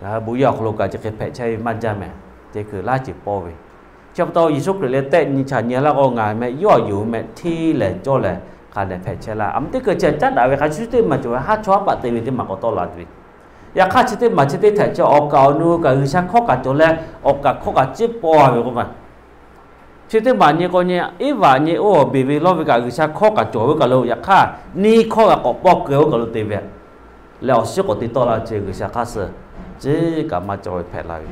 ngaˬ hui bon yaˇ awˬ hk'aw lo kaꞈ chi hk'e hpehꞈ chehˇ ve maˇ jaˇ mehˬ. Teˇ hkui laiˉ ceuˬ pawˇ ve. Chi pa taw Yeˍsuˆ Hkriꞈ leh tehˆ nyi chaꞈ nyi laˇ k'o, ngaˬ meh yawˇ a yuˬ meh hteˇ lehˬ cawˇ lehˬ hk'a dehꞈ hpehꞈ chehˇ laˇ. A meh teˇ hkui chi caˉ daꞈ ve hk'a shuˍ shuˍ teˇ maˬ cawˬ ve haˉ chawˇ haˉ paˍ te ve teˇ maˬ k'awꞈ tawˆ la tuˬ ve. Yaꞈ hk'aˇ chi teˇ maˬ chi teˇ htehꞈ chi awˬ kaˍ awˬ nu kaꞈ G'uiˬsha hkawˇ kaꞈ cawˬ leh, awˬ kaˍ hkawˇ kaꞈ ciˉ pawˇ ve k'oˆ ve. Chi teˇ maˬ nyi k'o nyi, Eˇvaꞈ nyi oˇ beˬ ve lawˇ ve kaꞈ G'uiˬsha hkawˇ kaꞈ cawˬ ve kaꞈ lo, yaꞈ hk'aˇ neˇ hkawˇ kaꞈ k'awꞈ pawˇ keu oˇ kaꞈ lo te ve leh awˬ shiˉ k'awꞈ te tawˆ la chi G'uiˬsha hk'aˇ suh ciˉ kaꞈ maˇ cawˬ ve hpehꞈ la ve.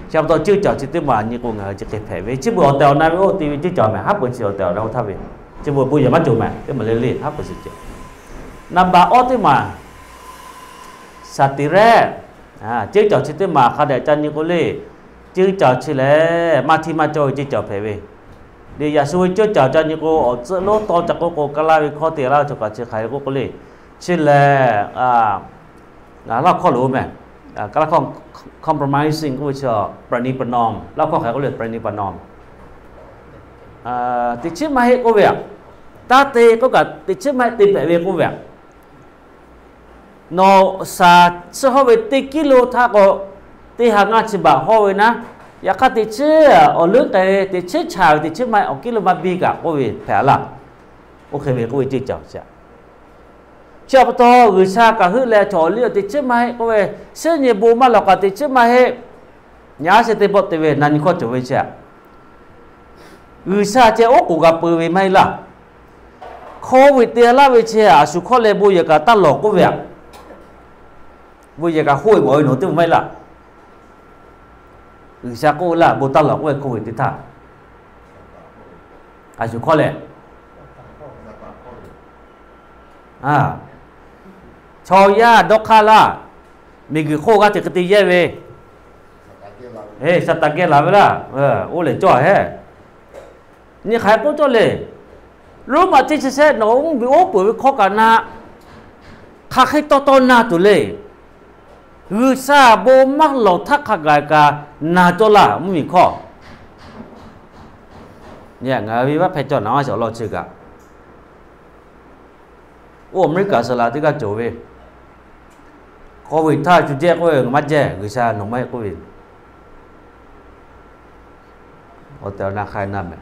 Chi pa taw ceuˇ caˬ chi teˇ maˬ nyi k'o ngaˬ hui chi hk'e hpehꞈ ve, chi beuꞈ awˬ tehˬ awˬ na ve oˇ te ve ceuˇ caˬ mehˬ, haˉ pui chi awˬ tehˬ awˬ na oˇ htaˇ ve, chi beuꞈ bon yehˬ maˇ cawˬ mehˬ, teˇ maˬ le le haˉ pui chi ceuˬ. Naˍ baꞈ awˇ teˇ maˬ, shaˍ tiꞈ rehˆ. Ceuˇ caˬ chi teˇ maˬ hk'a dehꞈ ca nyi k'o le, ceuˇ caˬ chi lehˬ maˇ hteˇ maˇ cawˇ ve ceuˇ caˬ hpehꞈ ve. Liꞈ yaꞈ shu ve ceuˇ caˬ ca nyi k'o, awˬ tcuhˆ lonˉ tawˇ ca k'oˆ k'o, kaˇ laˇ ve hkawˇ te laˇ ve chaw kaꞈ chi hk'aˬ hk'e k'oˆ k'o le, chi lehˬ ngaˬ Laˇ hkawˇ lo mehˬ, Laˇ hkawˇ compromising k'oˆ ve chi, ประนีประนอม, Laˇ hkawˇ hk'aˬ hk'e k'oˆ le, ประนีประนอม. Teꞈ chiˉ maˇ heˆ k'oˆ ve aꞈ, taˇ te k'oˆ kaꞈ teꞈ chiˉ maˇ heˆ te hpehꞈ ve k'oˆ ve aꞈ. Nawˬ shaˍ tsuhˇ hawˇ ve teˇ kiˇ lo htaˇ k'o, teˇ ha ngaˇ chi baꞈ hawˇ ve naˉ, yaꞈ hk'aˇ teꞈ chiˉ awˬ leuˉ k'ai ve teꞈ chiˉ chaˍ ve teꞈ chiˉ maˇ heˆ, awˬ kiˇ lo maˇ biˇ kaꞈ k'oˆ ve hpehꞈ laˇ. Oˇ hk'e ve k'oˆ ve ceuˇ caˬ chi. Chi pa taw G'uiˬsha kaꞈ heuˆ leh chaw awˬ liˇ teꞈ chiˉ maˇ heˆ k'oˆ ve, suhˉ nyi bon maˇ lawˬ k'aꞈ teꞈ chiˉ maˇ heˆ. Nyi a sheh teˇ pawˆ te ve na nyi hkawˇ cawˬ ve chi aꞈ, G'uiˬsha ceh oˉ k'oˍ g'a peu ve maˇ heˆ laˇ. Hkawˇ ve te laˇ ve chi a shu hkawˇ leh bon yehˬ kaꞈ taˇ lawˬ k'oˆ ve aꞈ, bon yehˬ kaꞈ hoˆ ve mawˬ ve nawˬ teˇ maˬ maˇ heˆ laˇ. G'uiˬsha k'oˆ ve laˇ, bon taˇ lawˬ k'oˆ ve hkawˇ ve teˇ htaˇ, a shu hkawˇ lehˬ, chaw yaˇ dawˇ hk'aˇ laˇ, miˬguiˬ hk'oˆ g'aˇ teꞈ hk'e te yehˇ ve, Saˍtanˍ geh laˬ ve laˇ, oˇ lehˬ cawˇ hehˉ. Nyi hk'aˬ hk'e k'oˆ cawˇ le. Roˉmaꞈ teˇ chi shehˆ nawˬ hui mvuhˇmiˬ oˉ peunˍ ve hkawˇ kaꞈ na, hk'aˬ hk'e taw taw na tuˬ le. G'uiˬsha bon maˇ lawˬ htaˇ hk'a gaˬ kaꞈ na cawˇ laˇ mvuhˇmiˬ hkawˇ. Ngaˬ hui ve vaˇ hpehˇ cawˇ na a shawˍ law chi kaꞈ, oˇ Aˍmeˍriˆkaˍ saˍ laꞈ teˇ g'aˇ cawˬ ve, hk'aw ve htaˇ cu jehˇ k'oˆ ve, maˇ jehˇ, G'uiˬsha nawˬ maˇ heˆ k'oˆ ve. Awˬ tehˬ awˬ na hk'a na mehˬ.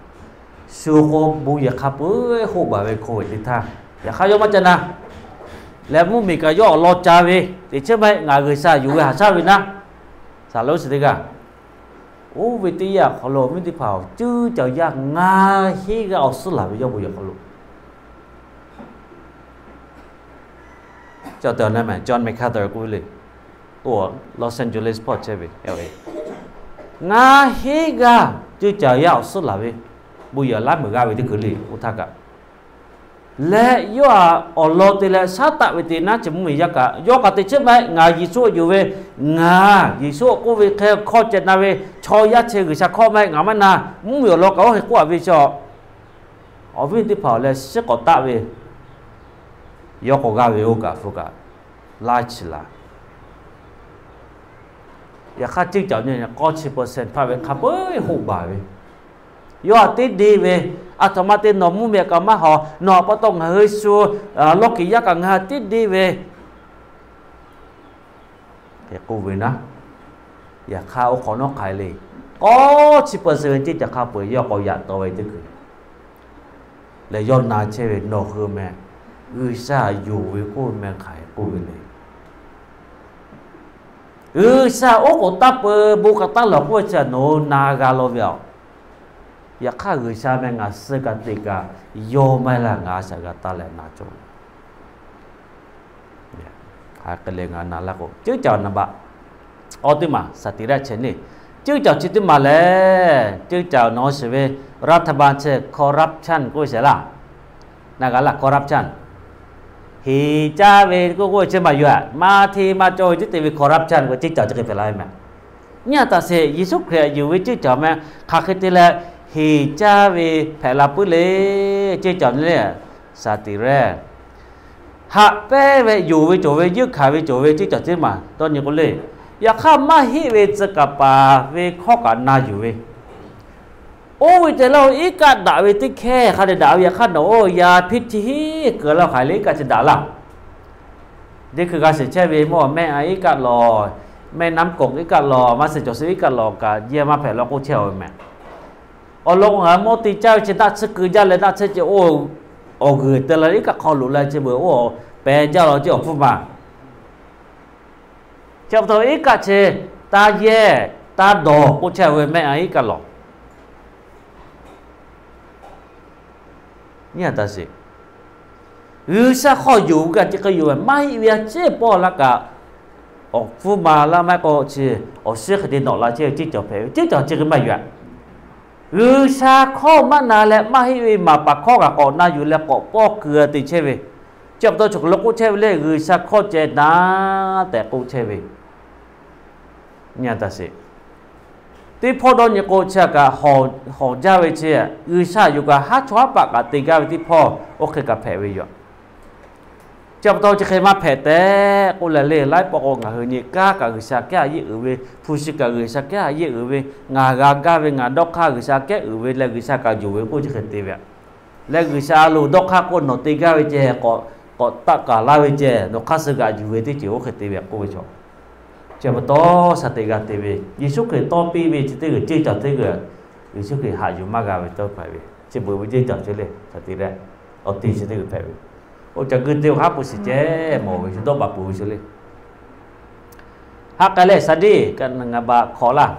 Shu k'o bon yehˬ hk'a peu-eˬ hoˆ baˬ ve hk'aw ve teˇ htaˇ, yaꞈ hk'aˇ yawˇ maˇ ca na. Leh mvuhˇmiˬ kaꞈ yawˇ awˬ lawn ca ve, teꞈ chiˉ maˇ heˆ, ngaˬ G'uiˬsha yuˬ ve haˍ shaˉ ve naˉ, saˍ laꞈ uˉ shiˍ teˇ g'aˇ, oˇ ve teˇ yanˇ awˬ hk'aw lo awˬ viˉ teˇ hpaˍ-oˬ, ceuˇ caˬ yaˇ ngaˇ hinˉ g'aˇ awˬ suhˉ laˬ ve yawˇ bon yehˬ hk'aw lo John MacArthur k'oˆ ve le, oˇ Los Angeles hpawˇ chehˇ ve, ngaˇ hinˉ g'aˇ ceuˇ caˬ yaˇ awˬ suhˉ laˬ ve, bon yehˬ laiˉ meuˬ g'aˇ ve teˇ hkui le oˇ htaˇ kaꞈ. Leh yawˇ a awˬ lawn te leh shaˉ taˆ ve te naˉ, chi mvuhˇmiˬ yaˇ kaꞈ yawˇ kaꞈ teꞈ chiˉ maˇ heˆ, ngaˬ Yeˍsuˆ yuˬ ve, ngaˬ Yeˍsuˆ k'oˆ ve hk'e hkawˇ ceh na ve, chaw yaˇ chi G'uiˬsha hkawˇ maˇ heˆ, ngaˬ maˇ na. Mvuhˇmiˬ awˬ lawn kaꞈ oˇ hk'e k'oˆ a ve chi, awˬ viˉ teˇ hpaˍ awˬ leh shiˉ k'awꞈ taˆ ve, yawˇ k'awꞈ g'aˇ ve oˇ kaꞈ hpu kaꞈ laiˉ chi la. Yaꞈ hk'aˇ ceuˇ caˬ nyi k'awˇ chi percent hpaˇ ve hk'a peu-eˬ hoˆ baˬ ve, yawˇ a teˇ deˇ ve, aˬ htoꞈ ma te nawˬ mvuhˇmiˬ kaꞈ maˇ hawˍ, nawˬ a pa taw ngaˬ hui shu lawˇ kiˬ yaˇ kaꞈ ngaˬ hui a teˇ deˇ ve, hk'e k'oˆ ve naˉ. Yaꞈ hk'aˇ oˇ hk'awꞈ nawˉ hk'aˬ hk'e le, k'awˇ chi percent ve ceuˇ caˬ hk'a peu-eˬ yawˇ k'awꞈ yaꞈ taw ve teˇ hkui lehˬ, yawˇ na chehˇ ve nawˬ hui meh, G'uiˬsha yonˍ ve k'oˆ ve meh hk'aˬ hk'e k'oˆ ve le. G'uiˬsha oˉ k'oˍ taˇ peu bon kaꞈ taˇ lawˬ k'oˆ ve chi nawˬ hui na g'a law ve aˬ. Yaꞈ hk'aˇ G'uiˬsha meh ngaˬ suh kaꞈ teꞈ kaꞈ yawˇ maˇ heˆ laˇ, ngaˬ a shaꞈ g'a taˇ leh na cawˇ. Hk'e le ngaˬ na laˇ k'o, ceuˇ caˬ naˍ baꞈ awˬ teˇ maˬ shaˍ tiꞈ raˇ chehˇ neˇ. Ceuˇ caˬ chi teˇ maˬ lehˬ, ceuˇ caˬ nawˬ shiˍ ve รัฐบาล chi corruption k'oˆ ve shehˍ laˇ. Na g'a laˇ corruption. Heˍ caˇ ve k'oˆ k'oˆ ve chi maˬ yuˬ-a, maˇ hteˇ maˇ cawˇ ve teˇ te ve corruption k'o ceuˇ caˬ chi hk'e hpehꞈ la ve meh. Nyi a taꞈ sheˍ, Yeˍsuˆ Hkriꞈ yuˬ ve ceuˇ caˬ meh hk'aˬ hk'e te leh heˍ caˇ ve hpehꞈ la puiˉ le. Ceuˇ caˬ nyi le, shaˍ tiꞈ rehˇ haꞈ pehnˇ ve yonˍ ve cawˬ ve, yeunˇ hkanˍ ve cawˬ ve ceuˇ caˬ teˇ maˬ dawˇ nyi k'o le. Yaꞈ hk'aˇ maˇ heˆ ve tcuh kaˍ paˍ ve hkawˇ kaꞈ na yuˬ ve, oˇ ve te laˇ-o, iˉ kaˆ daꞈ ve teˇ hkehˇ hk'a dehꞈ daꞈ ve, yaꞈ hk'aˇ nawˬ oˇ yaˇ hpiˇ htiˇ hiˉ keu laˇ-o, hk'aˬ hk'e le iˉ kaˆ chi daꞈ laˇ. Teˇ hkui g'a shiˍ chehˇ ve mawˇ mehˆ a iˉ kaˆ lawˬ, แม่น้ำโขง iˉ kaˆ lawˬ, maˇ shiˍ cawˬ shiˍ iˉ kaˆ lawˬ kaꞈ jiˇ maˇ hpehꞈ law k'oˆ chehˇ-oˬ ve meh. Awˬ lawn k'o ngaˬ hui mawˇ te caˇ ve chi naˆ tsuhˇ keu jaˇ leh naˆ tsuhˇ ceh oˇ awˬ g'uiˬ te la iˉ kaˆ hk'aw loꞈ la chi beuꞈ oˇ pehˬ jaˇ law ceh awˬ hpfuhˇ ma. Chi pa taw iˉ kaˆ chi taˇ yehˇ taˇ dawˬ k'oˆ chehˇ ve mehˆ a iˉ kaˆ lawˬ. Nyi a taꞈ sheˍ, G'uiˬsha hk'aw yonˍ ve kaꞈ chi hk'e yoˬ ve, maˇ heˆ ve a ciˉ pawˆ laˇ kaꞈ, awˬ hpfuhˇ ma laˇ maˇ heˆ k'o chi awˬ shiˉ hk'e te nawꞈ la chehˇ ve ceuˇ caˬ hpehꞈ ve, ceuˇ caˬ chi hk'e maˇ yuˬ-a. G'uiˬsha hkawˇ maˇ na leh maˇ heˆ ve maˍ paˍ hkawˇ kaꞈ k'awꞈ na yuˬ leh k'awꞈ pawˇ keu te chehˇ ve, chi pa taw chaw hk'aˬ lo k'oˆ chehˇ ve le, G'uiˬsha hkawˇ ceh naˉ tehꞈ k'oˆ chehˇ ve. Nyi a taꞈ sheˍ, teˇ hpawˇ dawˇ nyi k'o chi a kaꞈ hawˍ jaˇ ve chi, G'uiˬsha yuˬ kaꞈ haˉ chawˇ haˉ paˆ kaꞈ te gaˇ ve teˇ hpawˇ oˇ hk'e kaꞈ hpehꞈ ve yoˬ. Chi pa taw chi hk'e maˇ hpehꞈ tehꞈ k'oˆ leh le, laiˉ pawˆ k'o ngaˬ hui nyi kanˉ kaꞈ G'uiˬsha kehˉ a yeˆ uiˍ ve, hpu shi kaꞈ G'uiˬsha kehˉ a yeˆ uiˍ ve, ngaˬ g'a gaˇ ve ngaˬ dawˇ hk'aˇ G'uiˬsha kehˉ uiˍ ve leh G'uiˬsha kaꞈ yonˍ ve k'oˆ chi hk'e te ve leh, G'uiˬsha lo dawˇ hk'aˇ k'oˆ nawˬ te gaˇ ve ceh, k'awꞈ taˆ kaˍ laˇ ve ceh, nawˬ hk'aˇ suh g'aꞈ yuˬ ve teˇ ceuˬ oˇ hk'e te ve k'oˆ ve chaw. Chi pa taw shaˍ tiꞈ g'a te ve, Yeˍsuˆ Hkriꞈ tawˇ piˇ ve chi teˇ g'uiˬ ceuˇ caˬ teˇ g'uiˬ, Yeˍsuˆ Hkriꞈ haꞈ yuˬ maˇ g'a ve tawˇ hpehꞈ ve, chi beuꞈ ve ceuˇ caˬ chi le shaˍ tiꞈ leh awˬ te chi teˇ g'uiˬ hpehꞈ ve, oˇ ca g'uiˇ te awˬ haˉ pui shiˍ ceh mawˬ ve, shu dawˇ baˬ peuˬ ve shu le. Haꞈ k'ai leh shaˍ tiꞈ ngaˬ baꞈ hk'awꞈ laˇ,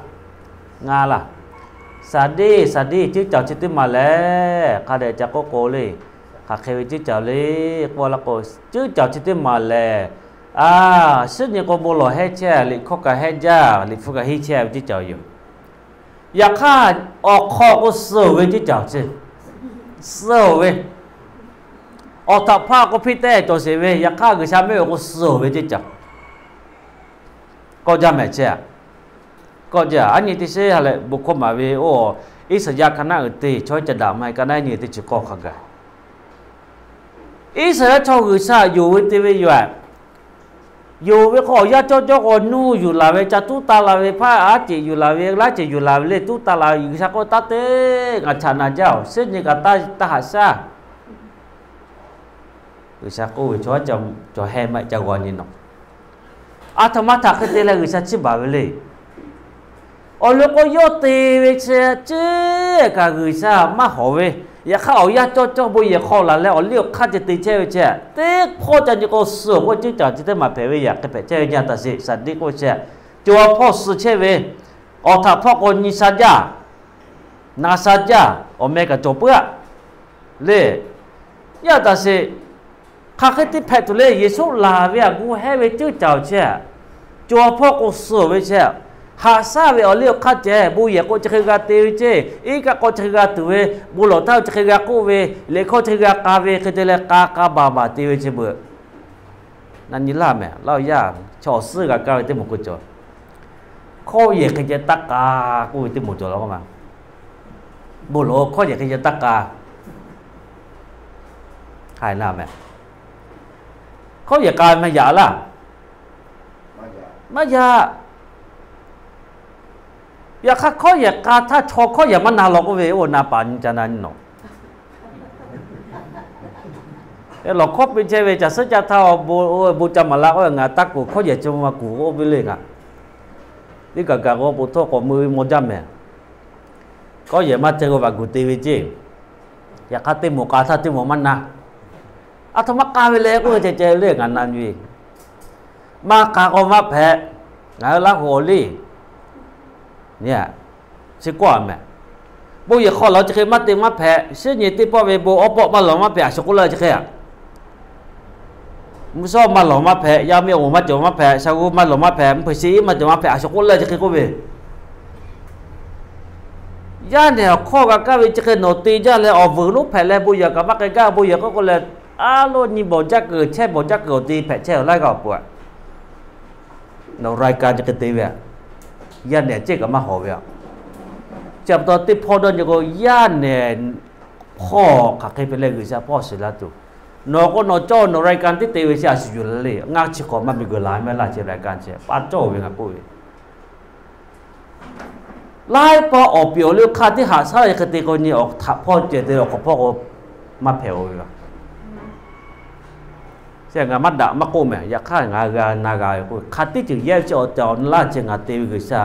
ngaˇ laˇ. Shaˍ tiꞈ, shaˍ tiꞈ ceuˇ caˬ chi teˇ maˬ lehˬ hk'a dehꞈ ca k'oˆ k'o le, hk'aˬ hk'e ve ceuˇ caˬ le k'oˆ laˇ k'o, ceuˇ caˬ chi teˇ maˬ lehˬ, a, suhˉ nyi k'o bon lawˬ hehnˇ chehˇ, liꞈ hkawˇ kaꞈ hehnˇ jaˇ, liꞈ hpu kaꞈ henˇ chehˇ ve ceuˇ caˬ yoˬ. Yaꞈ hk'aˇ awˬ hk'aw k'o suh-oˬ ve ceuˇ caˬ chi, suh-oˬ ve, awˬ htaꞈ hpaˇ k'o hpiˇ tehˇ cawˬ sheˍ ve, yaꞈ hk'aˇ G'uiˬsha mehˆ-oˬ k'o suh-oˬ ve ceuˇ caˬ kawˆ jaˇ mehˍ chehˇ. Kawˆ jaˇ, a nyi teˇ sheˉ ha leh bon hkawˇ maˍ ve oˇ Iˉsaˍyaˆ ka naˆ uiˍ te chaw ca daꞈ maˇ heˆ, ka naˆ nyi teˇ chi k'awˇ hk'a gaˬ. Iˉsaˍyaˆ chaw G'uiˬsha yonˍ ve te ve yoˬ. Yonˍ ve k'o awˬ yanˇ cawˇ cawˇ k'o nuˇ yuˬ laˬ ve, ca tuˉ taˇ la ve, hpaˇ aˉ ceꞈ yuˬ laˬ ve, laiˉ ceꞈ yuˬ laˬ ve le, tuˉ taˇ la ve, G'uiˬsha k'oˆ taˇ te, ngaˬ chaꞈ naˍ jaˇ-oˬ, suhˉ nyi kaꞈ taˇ haꞈ shaˉ. G'uiˬsha k'oˆ ve, chaw cawˬ heh maˇ ca g'aw nyi nawˬ. A htoꞈ ma htaꞈ hk'e te leh G'uiˬsha chiˇ baˬ ve le. Awˬ lawn k'o yawˇ te ve chi ceuˇ kaꞈ G'uiˬsha maˇ hawˍ ve, yaꞈ hk'aˇ awˬ yanˇ cawˇ cawˇ bon yehˬ hk'aw laˬ leh awˬ liˇ awˬ hk'aˇ ceh te chehˇ ve chi, teˇ hk'awˇ ca nyi k'o suh-oˬ k'o ceuˇ caˬ chi teˇ maˬ hpehꞈ ve, yaꞈ hk'e hpehꞈ chehˇ ve nyi a taꞈ sheˍ. Shaˍ tiꞈ k'oˆ ve chi, co a hpawˇ suh chehˇ ve, awˬ htaꞈ hpawˇ k'o nyi sha jaˇ, na sha jaˇ, awˬ meh kaꞈ cawˬ puiˉ-a le. Nyi a taꞈ sheˍ, hk'aˬ hk'e te hpehꞈ tuˬ le. Yeˍsuˆ laˬ ve aꞈ gu hehˉ ve ceuˇ caˬ awˬ chehˇ, co a hpawˇ k'o suh-oˬ ve chehˇ, haꞈ shaˉ ve awˬ liˇ awˬ hk'aˇ ceh, bon yehˬ k'o chi hk'e g'a te ve ceˇ, iˉ kaˆ k'o chi hk'e g'a tuˬ ve, bon lawˬ htaˇ chi hk'e g'a k'oˆ ve, liꞈ hkawˇ chi hk'e g'a k'a ve hk'e te leh k'a k'a baˬ baˬ te ve chi beuꞈ. Na nyi laˇ mehˍ, laˇ-oˬ yaˇ, chaw awˬ suhˉ g'a kaˇ ve teˇ moˍ k'o cawˬ. Hkawˇ yehˬ hk'e ceh taˇ k'a k'oˆ ve teˇ moˍ cawˬ la k'oˆ ma. Bon lawˬ hkawˇ yehˬ hk'e ceh taˇ k'a. Haiˬ na mehˍ, hkawˇ yehˬ k'a ve maˇ yaꞈ laˇ. Maˇ yaꞈ. Yaꞈ hk'aˇ hkawˇ yehˬ k'a htaˇ chaw hkawˇ yehˬ maˇ na law k'oˆ ve, oˇ na paˍ nyi ca na nyi nawˬ. Lawˬ hkawˇ piˇ chehˇ ve caˬ suhˉ ca htaˇ, bon ca maˍ la k'oˆ ve, ngaˬ taˇ kuˬ, hkawˇ yehˬ chi ma kuˬ k'oˆ piˇ le ngaˬ. Teˇ kaˬ kaˬ k'o po htawˇ k'awꞈ mui ve maw jaˇ mehˍ. Hkawˇ yehˬ maˇ ceh k'o vaꞈ kuˬ te ve ceˇ. Yaꞈ hk'aˇ teˇ moˍ k'a htaˇ teˇ moˍ maˇ na. A htoꞈ ma k'a ve le k'oˆ ve ceh ceh le ngaˬ na nyi ve. Maˇ k'a k'o maˇ hpehꞈ. Ngaˬ hui Laˇ huˍ awˬ liˇ chi kawˆ a mehˍ. Bon yehˬ hk'aw lawˬ chi hk'e maˇ te maˇ hpehꞈ, shiˉ nyi teˇ pawˆ ve bon awˉ pawˆ maˇ lawˬ maˇ hpehꞈ, a shu k'oˆ laˇ ve chi hk'e a. Mvuhˇ shawˉ maˇ lawˬ maˇ hpehꞈ, yaˇ miˇ awˬ moˍ maˇ cawˬ maˇ hpehꞈ, sha g'uˇ maˇ lawˬ maˇ hpehꞈ, mvuhˇ hpeuꞈ sheˍ maˇ cawˬ maˇ hpehꞈ, a shu k'oˆ laˇ ve chi hk'e k'oˆ ve. Yaˇ nehˬ awˬ hkawˇ g'a kaˇ ve chi hk'e nawˬ te jaˇ leh awˬ vuiˬ lonˉ hpehꞈ leh bon yehˬ kaꞈ maˇ k'ai gaˇ, bon yehˬ k'oˆ k'o leh, a loˉ nyi bawˬ jaˇ kuiˬ chehˇ bawˬ jaˇ kuiˬ awˬ te hpehꞈ chehˇ awˬ laiˉ g'aˇ awˬ pon a. Nawˬ รายการ chi hk'e te ve a, yaˇ nehˬ cehˇ kaꞈ maˇ hawˍ ve a. Chi pa taw teˇ hpawˇ dawˇ nyi k'o, yaˇ nehˬ hpawˇ hk'aˬ hk'e hpehꞈ leh G'uiˬsha hpawˇ shiˍ laˇ tuˬ, nawˬ k'o nawˬ cawˇ nawˬ รายการ teˇ te ve chi a shu yuˬ la le. Ngaˇ chi hk'awꞈ maˇ miˬguiˬ la mehˆ laˇ chi รายการ chi pa cawˇ ve ngaˬ k'oˆ ve. Laiˉ pawˆ awˬ piˍ awˬ liˇ hk'aˇ teˇ haꞈ shaˉ la hk'e te k'o nyi awˬ htaꞈ hpawˇ ceh te awˬ hk'awꞈ hpawˇ k'o maˇ hpehꞈ-oˬ ve a. Chi ngaˬ maˇ daꞈ maˇ k'oˆ mehˍ, yaꞈ hk'aˇ ngaˬ g'a na g'a ve k'o, hk'a teˇ ceuˬ yehˇ ve chi awˬ tehˬ awˬ na laˇ ceh ngaˬ te ve G'uiˬsha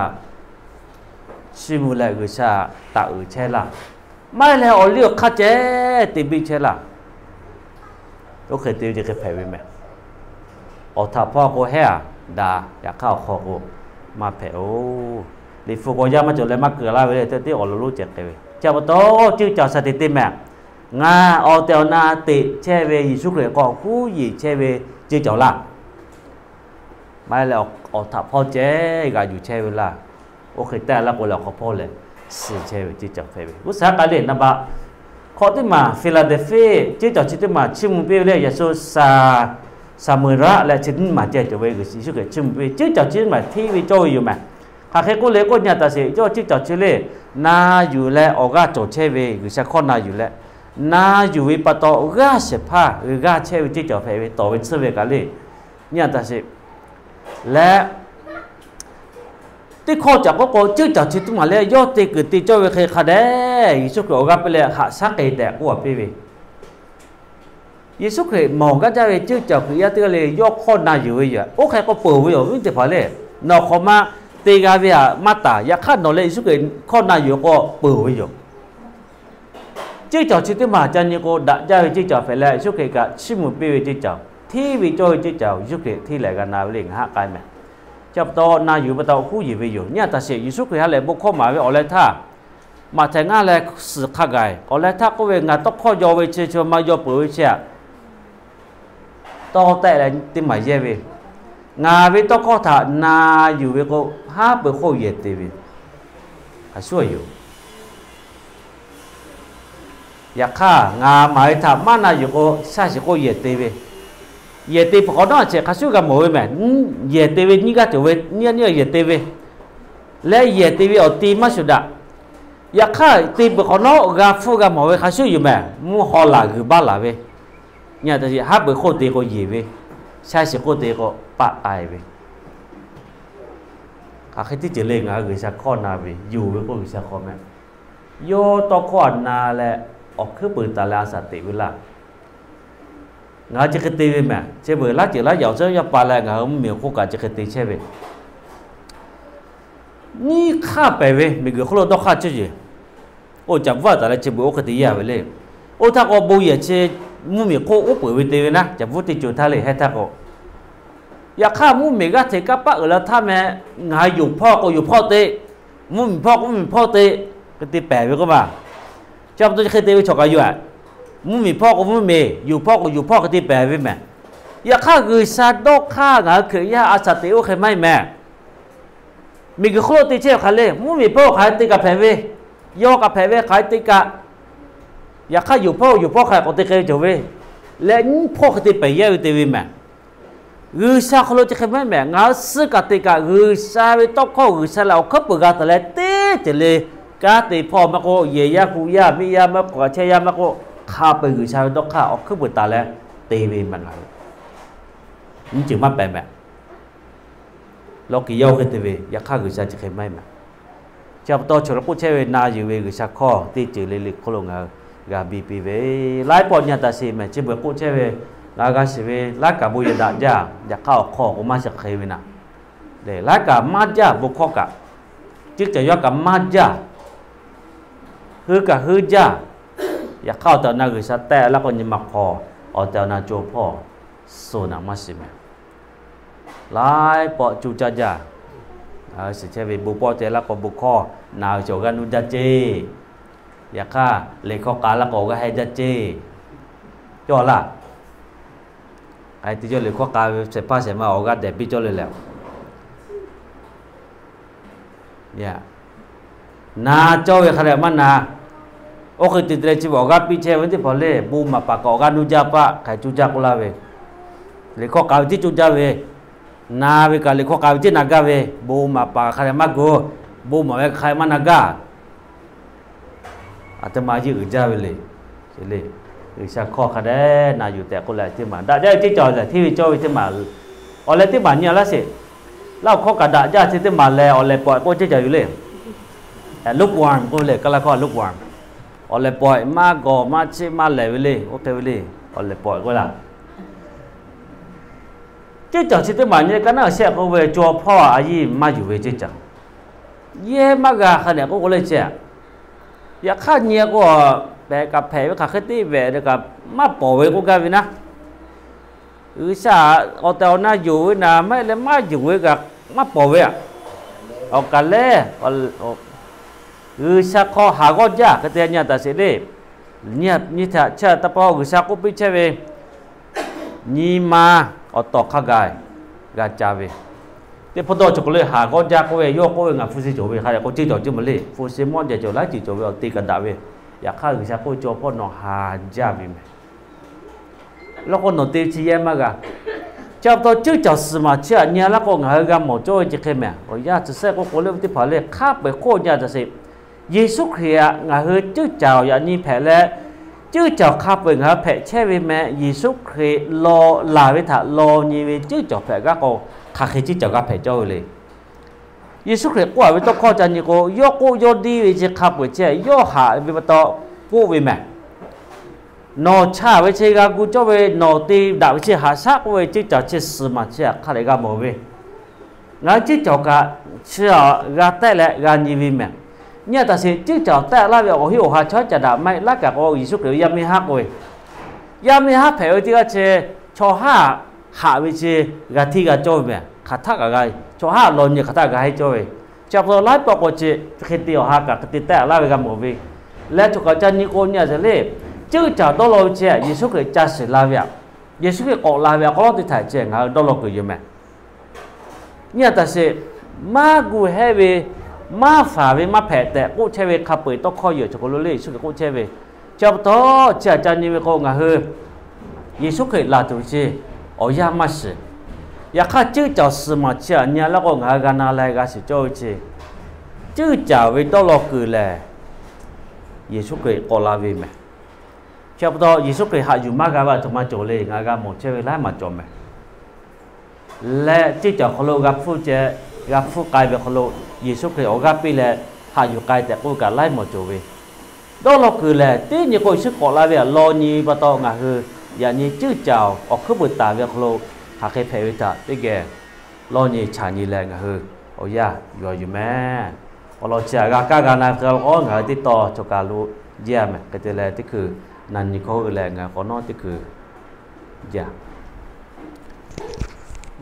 chiˇ mvuh leh G'uiˬsha taˍ uiˍ chehˇ laˇ. Maˇ heˆ leh awˬ liˇ awˬ hk'aˇ ceh te biˇ chehˇ laˇ. Oˇ hk'e te ve chi hk'e hpehꞈ ve mehˍ. Awˬ htaꞈ hpawˇ k'o hehˉ a daꞈ, yaꞈ hk'aˇ awˬ hk'aw k'o maˇ hpehꞈ-oˬ. Liꞈ hpu k'awꞈ yaˇ maˇ cawˬ leh maˇ keu laˇ ve le, teˇ teˇ awˬ lo lonˉ ceh k'ai ve. Chi pa taw ceuˇ caˬ shaˍ te te mehˍ. Ngaˬ awˬ tehˬ awˬ na teꞈ chehˇ ve Yeˍsuˆ Hkriꞈ k'awꞈ huˉ yeˬ chehˇ ve ceuˇ caˬ laˇ. Maˇ heˆ leh awˬ htaꞈ hpawˇ ceh g'aꞈ yuˬ chehˇ ve laˇ. Oˇ hk'e te laˇ k'o leh awˬ hk'aw hpawˇ lehˬ suh chehˇ ve ceuˇ caˬ hpehꞈ ve. G'uˇ suhˍ hk'a le naˍ baˆ hkawꞈ teˇ maˬ Fiˍlaˍdeˍhpiˆ ceuˇ caˬ chi teˇ maˬ chiˇ mvuh piˇ ve le, yaꞈ shu Saˍ, Saˍmoˍeˍraˆ leh chi teˇ maˬ ceh cawˬ ve Yeˍsuˆ Hkriꞈ chiˇ mvuh piˇ ve ceuˇ caˬ chi teˇ maˬ hteˇ ve cawˇ ve yoˬ mehˍ. Hk'aˬ hk'e k'oˆ le k'o nyi a taˍ sheˍ, yawˇ ceuˇ caˬ chi le na yuˬ leh awˬ g'aˇ cawˬ chehˇ ve G'uiˬsha hkawˇ na yuˬ leh, na yuˬ ve pa taw g'aˇ shehˍ hpaˇ g'aˇ chehˇ ve ceuˇ caˬ hpehꞈ ve tawˍ ve tsuhˇ ve kaꞈ le. Nyi a taˍ sheˍ leh, teˇ hkawˇ caꞈ k'oˆ k'o ceuˇ caˬ chi teˇ maˬ leh yawˇ te kuiˬ te cawˇ ve hk'e hk'a dehꞈ Yeˍsuˆ Hkriꞈ awˬ g'aˇ piˇ leh haꞈ shaˉ k'ai tehꞈ k'oˆ a piˇ ve. Yeˍsuˆ Hkriꞈ mawˬ gaˇ jaˇ ve ceuˇ caˬ Hkriꞈ yaˇ teˇ g'aˇ le yawˇ hkawˇ na yuˬ ve yoˬ. Oˇ hk'e k'o peuˬ ve awˬ viˉ teˇ hpaˍ le, nawˬ hk'awꞈ ma te g'a ve haꞈ maˇ taˍ. Yaꞈ hk'aˇ nawˬ leh Yeˍsuˆ Hkriꞈ hkawˇ na yuˬ k'o peuˬ ve yoˬ. Ceuˇ caˬ chi teˇ maˬ ca nyi k'o daꞈ jaˇ ve ceuˇ caˬ hpehꞈ leh, Yeˍsuˆ Hkriꞈ kaꞈ chiˇ mvuh piˇ ve ceuˇ caˬ, hteˇ ve cawˇ ve ceuˇ caˬ Yeˍsuˆ Hkriꞈ hteˇ leh g'a na ve le ngaˬ haˆ k'ai mehˍ. Chi pa taw na yuˬ pa taw huˉ yeˬ ve yoˬ. Nyi a taˍ sheˍ, Yeˍsuˆ Hkriꞈ ha lehˬ bon hkawˇ maˍ ve awˬ leh htaˇ, Maꞈhtehˍ ngaˇ leh suhˍ hk'a gaˬ awˬ leh htaˇ k'oˆ ve, Ngaˬ tawˇ hkawˇ yaw ve chi chi ma yaw peuˬ ve chi aꞈ, tawˇ tehˆ leh teˇ maˬ yehˇ ve, Ngaˬ ve tawˇ hkawˇ htaꞈ na yuˬ ve k'o, haˉ pui hk'oˆ yehˬ te ve, a shu yoˬ. Yaꞈ hk'aˇ ngaˬ maˍ ve htaꞈ maˇ na yuˬ k'o, shaˉ shiˍ k'oˆ yehˬ te ve, yehˬ te peuˬ hk'awꞈ nawˉ a ceh hk'a shuˉ g'a mawˬ ve mehˍ. Yehˬ te ve nyiˇ g'aˇ cawˬ ve, nyiˇ nyiˇ yehˬ te ve leh, yehˬ te ve awˬ ti maˇ shuˍ daꞈ. Yaꞈ hk'aˇ te peuˬ hk'awꞈ nawˉ g'a hpfuhˇ g'a mawˬ ve hk'a shuˉ yoˬ mehˍ. Mvuhˇ haw laˬ g'uiˬ baˆ laˬ ve, nyi a taˍ sheˍ, haˉ pui hk'oˆ te k'o yehˬ ve, shaˉ shiˍ k'oˆ te k'o paˆ k'ai ve, hk'aˬ hk'e teˇ ceuˬ le ngaˬ hui G'uiˬsha hkawˇ na ve yoˬ ve k'oˆ G'uiˬsha hk'aw mehˍ. Yawˇ tawˇ hkawˇ a na leh awˬ hkuiˉ peuˬ taˍ leh a shaꞈ teꞈ ve laˇ. Ngaˬ hui chi hk'e te ve mehˍ. Chi beuꞈ laˉ ceuˬ laˉ yaꞈ awˬ tcuhˉ yaˇ pa leh ngaˬ hui mvuhˇmiˬ awˬ hk'oˆ kaꞈ chi hk'e te chehˇ ve, nyiˇ hk'aˇ pehˍ ve miˬguiˬ hk'oˆ lo dawˇ hk'aˇ cawˇ yeˬ. Oˇ caꞈ bvuhˇ a taˍ leh chi beuꞈ oˇ hk'e te yaˇ ve le. Oˇ htaˇ k'o bon yehˬ chi mvuhˇmiˬ hk'oˆ uˉ peunˍ ve te ve naˉ, caꞈ bvuhˇ teˇ co htaˇ le hehˉ htaˇ k'o, yaꞈ hk'aˇ mvuhˇmiˬ g'aˇ hteꞈ kanˇ paˆ uiˍ la htaˇ meh, ngaˬ hui yonˍ hpawˇ k'o yonˍ hpawˇ te, mvuhˇmiˬ hpawˇ k'o mvuhˇmiˬ hpawˇ te, hk'e te pehˍ ve k'oˆ ma. Chi pa taw chi hk'e te ve chaw kaꞈ yoˬ. Mvuhˇmiˬ hpawˇ k'o mvuhˇmiˬ, yonˍ hpawˇ k'o yonˍ hpawˇ hk'e te pehˍ ve mehˍ. Yaꞈ hk'aˇ G'uiˬsha dawˇ hk'aˇ ngaˬ hui Hkriꞈ yaˇ a shaꞈ teꞈ oˇ hk'e maˇ heˆ mehˍ. Miˬguiˬ hk'oˆ lo te chehˇ ve hk'aˬ le, mvuhˇmiˬ hpawˇ hk'aˬ hk'e te kaꞈ hpehꞈ ve, yawˇ kaꞈ hpehꞈ ve hk'aˬ hk'e te kaꞈ, yaꞈ hk'aˇ yonˍ hpawˇ yonˍ hpawˇ hk'aˬ hk'e k'awꞈ te k'ai ve cawˬ ve, leh nyiˇ hpawˇ hk'e te pehˍ yehˇ ve te ve mehˍ. G'uiˬsha hk'aw lo chi hk'e maˇ heˆ mehˍ. Ngaˬ hui suh kaꞈ te kaꞈ G'uiˬsha ve tawˇ hkawˇ G'uiˬsha leh awˬ hkuiˉ peuˬ g'a taˍ leh teˇ ceuˬ le, kanˉ te hpawˇ maˇ k'oˆ, yehˬ yaˇ hu yaˇ miˇ yaˇ maˇ k'oˆ, g'a chehˇ yaˇ maˇ k'oˆ, hk'a peu-eˬ G'uiˬsha ve dawˇ hk'aˇ awˬ hkuiˉ peuˬ taˍ leh te ve mehˍ ngaˬ hui. Nyiˇ ceuˬ maˇ pehˍ mehˍ. Lawˇ kiˬ yawˇ hk'e te ve, yaꞈ hk'aˇ G'uiˬsha chi hk'e maˇ heˆ mehˍ. Chi pa taw chaw lo k'oˆ chehˇ ve na yuˬ ve G'uiˬsha hkawˇ teˇ ceuˬ le le hk'oˆ lo ngaˬ hui g'a biˇ piˇ ve, laiˉ pawˆ nyi a taˍ sheˍ mehˍ. Chi beuꞈ k'oˆ chehˇ ve, ngaˬ hui g'a shiˍ ve laiˉ kaꞈ bon yehˬ daꞈ jaˇ, yaꞈ hk'aˇ awˬ hk'aw k'o maˇ shiˍ hk'e ve naˍ. Laiˉ kaꞈ maˇ jaˇ, bon hkawˇ kaꞈ, ceuˇ caˬ yawˇ kaꞈ maˇ jaˇ, hui kaꞈ hui jaˇ. Yaꞈ hk'aˇ awˬ tehˬ awˬ na G'uiˬsha tehˆ laˇ k'o nyi ma hk'aw awˬ tehˬ awˬ na co hpawˇ suh naˍ maˇ shiˍ mehˍ. Laiˉ pawˆ cuˇ caˇ jaˇ. Ngaˬ hui shiˍ chehˇ ve bon pawˆ te laˇ k'o bon hkawˇ na ve cawˬ g'aˇ nuˇ jaˇ ceˇ. Yaꞈ hk'aˇ, liꞈ hkawˇ k'a laˇ k'o awˬ g'aˇ heh jaˇ ceˇ. Cawˇ laˇ. K'ai te yawˇ liꞈ hkawˇ k'a ve shehˍ hpaˇ shehˍ ma awˬ g'aˇ dehꞈ piˇ cawˇ le lehˬ, na cawˇ ve hk'a dehꞈ maˇ na. Oˇ hk'e te te leh chi ve awˬ g'aˇ piˇ chehˇ ve teˇ hpaˍ le, bon maˍ paˍ kaꞈ awˬ g'aˇ nuˇ jaˇ paˆ hk'e cuˇ jaˇ k'oˆ laˇ ve, liꞈ hkawˇ k'a ve tiˉ cuˇ jaˇ ve, na ve kaꞈ liꞈ hkawˇ k'a ve tiˉ na gaˇ ve, bon maˍ paˍ hk'a dehꞈ maˇ gu, bon maˍ ve hk'a dehꞈ maˇ na gaˇ. Aˬ htoꞈ ma yeˇ uiˍ jaˇ ve le. G'uiˬsha hkawˇ hk'a dehꞈ na yuˬ tehꞈ k'oˆ leh teˇ maˬ daꞈ jaˇ ve ceˇ cawˬ lehˬ, hteˇ ve cawˇ ve teˇ maˬ awˬ leh teˇ maˬ nyi laˇ sheˍ. Laˇ awˬ hkawˇ kaꞈ daꞈ jaˇ chi teˇ maˬ lehˬ, awˬ lehˬ pawehꞈ k'oˆ ceˇ cawˬ yoˬ le. Lukewarm k'oˆ ve le, Kaˇlaˇ hkawˇ lukewarm. Awˬ lehˬ pawehꞈ, maˇ gawˬ maˇ cheˆ maˇ lehˬ ve le, oˇ hk'e ve le. Awˬ lehˬ pawehꞈ k'oˆ ve laˇ. Ceˇ cawˬ chi teˇ maˬ nyi kaˇ naˉ shehˆ k'oˆ ve, caw hpawˇ a yiˇ maˇ yuˬ ve ceˇ cawˬ. Yehˇ maˇ g'a hk'a dehꞈ k'oˆ k'o le ceˇ. Yaꞈ hk'aˇ nyi k'o, pehꞈ kaꞈ hpehꞈ ve hk'aˬ hk'e teˇ vehꞈ kaꞈ maˇ pawˍ ve k'oˆ gaˇ ve naˉ. G'uiˬsha awˬ tehˬ awˬ na yonˍ ve naˍ maˇ heˆ leh maˇ yonˍ ve kaꞈ maˇ pawˍ ve aꞈ. Awˬ kaˬ lehˬ, G'uiˬsha hk'aw haˍ g'awˇ jaˇ hk'e te nyi taˍ sheˍ le. Nyi htaꞈ chi taˇ pa G'uiˬsha k'oˆ piˇ chehˇ ve, nyi ma awˬ tawˍ hk'a gaˬ g'a ca ve, teˇ hpawˇ dawˇ cawˬ k'o le, haˍ g'awˇ jaˇ k'oˆ ve, yawˇ k'oˆ ve ngaˬ hpu shi cawˬ ve hk'a dehꞈ k'o ceˇ cawˬ ceˇ maˬ le. Hpu shi mawˇ jehˬ cawˬ laiˉ ceuˬ cawˬ ve awˬ te kaꞈ daꞈ ve. Yaꞈ hk'aˇ G'uiˬsha k'oˆ ve, caw hpawˇ nawˬ haˍ jaˇ ve mehˍ. Law k'o nawˬ te chi yehˇ maˇ g'a. Chi pa taw ceuˇ cawˬ suhˍ maˬ chi aꞈ nyi laˇ k'o ngaˬ hui g'a mawˬ cawˇ ve chi hk'e mehˍ. Awˬ yanˇ chi sehˆ k'oˆ k'o le, teˇ hpaˍ le hk'a peu-eˬ hk'oˆ nyi taˍ sheˍ. Yeˍsuˆ Hkriꞈ aꞈ ngaˬ hui ceuˇ caˍ awˬ yaꞈ nyi hpehꞈ leh, ceuˇ caˍ hk'a peu-eˬ ngaˬ hui hpehꞈ chehˇ ve meh. Yeˍsuˆ Hkriꞈ law laˬ ve htaꞈ law nyi ve ceuˇ caˍ hpehꞈ g'aˇ k'o, hk'aˬ hk'e ceuˇ caˍ g'a hpehꞈ cawˇ ve le. Yeˍsuˆ Hkriꞈ k'oˆ a ve tawˇ hkawˇ ca nyi k'o, yawˇ k'oˆ yawˇ diˇ ve chi hk'a peu-eˬ chehˇ, yawˇ haꞈ ve pa taw k'oˆ ve mehˍ. Nawˬ chaꞈ ve chi g'a gu cawˇ ve, nawˬ te daꞈ ve chi haꞈ shaˉ k'oˆ ve ceuˇ caˍ chi suhˍ maˬ chi aꞈ hk'a dehꞈ g'a mawˬ ve. Ngaˬ hui ceuˇ caˍ kaꞈ chi g'a tehˆ leh g'a nyi ve mehˍ. Nyi taˍ sheˍ, ceuˇ caˍ tehˆ laˇ ve awˬ hiˉ awˬ ha chaw caˍ daꞈ maˇ heˆ laˇ kaꞈ k'o, Yeˍsuˆ Hkriꞈ ve yaˇ miˇ haˉ k'oˆ ve, yaˇ miˇ haˉ hpehꞈ ve teˇ g'aˇ chi chaw haˉ haꞈ ve chi g'a hteˇ g'a cawˇ ve mehˍ. Hk'aˬ htaˆ kaꞈ g'a, chaw haˉ law nyi hk'aˬ htaˆ g'a heˆ cawˇ ve. Chi pa taw laiˉ pawˆ k'o chi hk'e te awˬ ha kaꞈ hk'e te tehˆ laˇ ve g'a mawˬ ve. Leh choˬ kaꞈ ca nyi k'o nyi a sheˍ le, ceuˇ caˍ dawˇ law ve chi Yeˍsuˆ Hkriꞈ ca shiˍ la ve aꞈ, Yeˍsuˆ Hkriꞈ k'awꞈ la ve awˬ hk'aw lo teˇ htaꞈ ceh ngaˬ hui dawˇ law kuiˬ yoˬ mehˍ. Nyi a taˍ sheˍ, maˇ gu hehˉ ve, maˇ faˍ ve maˇ hpehꞈ tehꞈ k'oˆ chehˇ ve hk'a peu-eˬ tawˇ hkawˇ yoˬ. Choˬ kaˬ lo le Yeˍsuˆ Hkriꞈ k'oˆ chehˇ ve. Chi pa taw chi aꞈ ca nyi ve k'o ngaˬ hui Yeˍsuˆ Hkriꞈ laˬ tuˬ ve chi awˬ yanˇ maˇ shiˍ. Yaꞈ hk'aˇ ceuˇ caˍ suhˍ maˬ chi aꞈ nyi a laˇ k'o ngaˬ hui g'a na leh g'a shiˍ cawˇ ve chi, ceuˇ caˍ ve dawˇ law kuiˬ lehˬ, Yeˍsuˆ Hkriꞈ k'awꞈ la ve mehˍ. Chi pa taw Yeˍsuˆ Hkriꞈ haꞈ yuˬ maˇ g'a ve aˬ htoꞈ ma cawˬ le, ngaˬ hui g'a mawˬ chehˇ ve laiˉ maˬ cawˬ mehˍ. Leh ceuˇ caˍ awˬ hk'aw lo g'a hpfuhˇ ceh, g'a hpfuhˇ k'ai ve hk'aw lo Yeˍsuˆ Hkriꞈ awˬ g'aˇ piˇ leh haꞈ yuˬ k'ai tehꞈ k'oˆ ve kaꞈ laiˉ maˬ cawˬ ve. Dawˇ law kuiˬ lehˬ, teˇ nyi k'o Yeˍsuˆ k'awꞈ la ve aꞈ law nyi ve pa taw ngaˬ hui yaꞈ nyi ceuˇ caˍ awˬ hkuiˉ peuˬ taˍ ve awˬ hk'aw lo hk'aˬ hk'e hpehꞈ ve htaꞈ teˇ geh lawˇ nyi chaꞈ nyi leh ngaˬ hui awˬ yanˇ yuˬ a yuˬ mehˍ. Awˬ lawn chi aꞈ g'a kaˇ g'a na hk'e k'o ngaˬ hui teˇ taw choˬ kaˬ lo jehˇ a mehˍ. Hk'e te leh teˇ hkui na nyi hkawˇ hui leh ngaˬ hui k'awꞈ nawˉ teˇ hkui jehˇ a.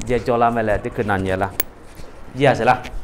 Jehˇ cawˇ laˇ mehˍ leh teˇ hkui na nyi laˇ. Jehˇ a sheˍ laˇ.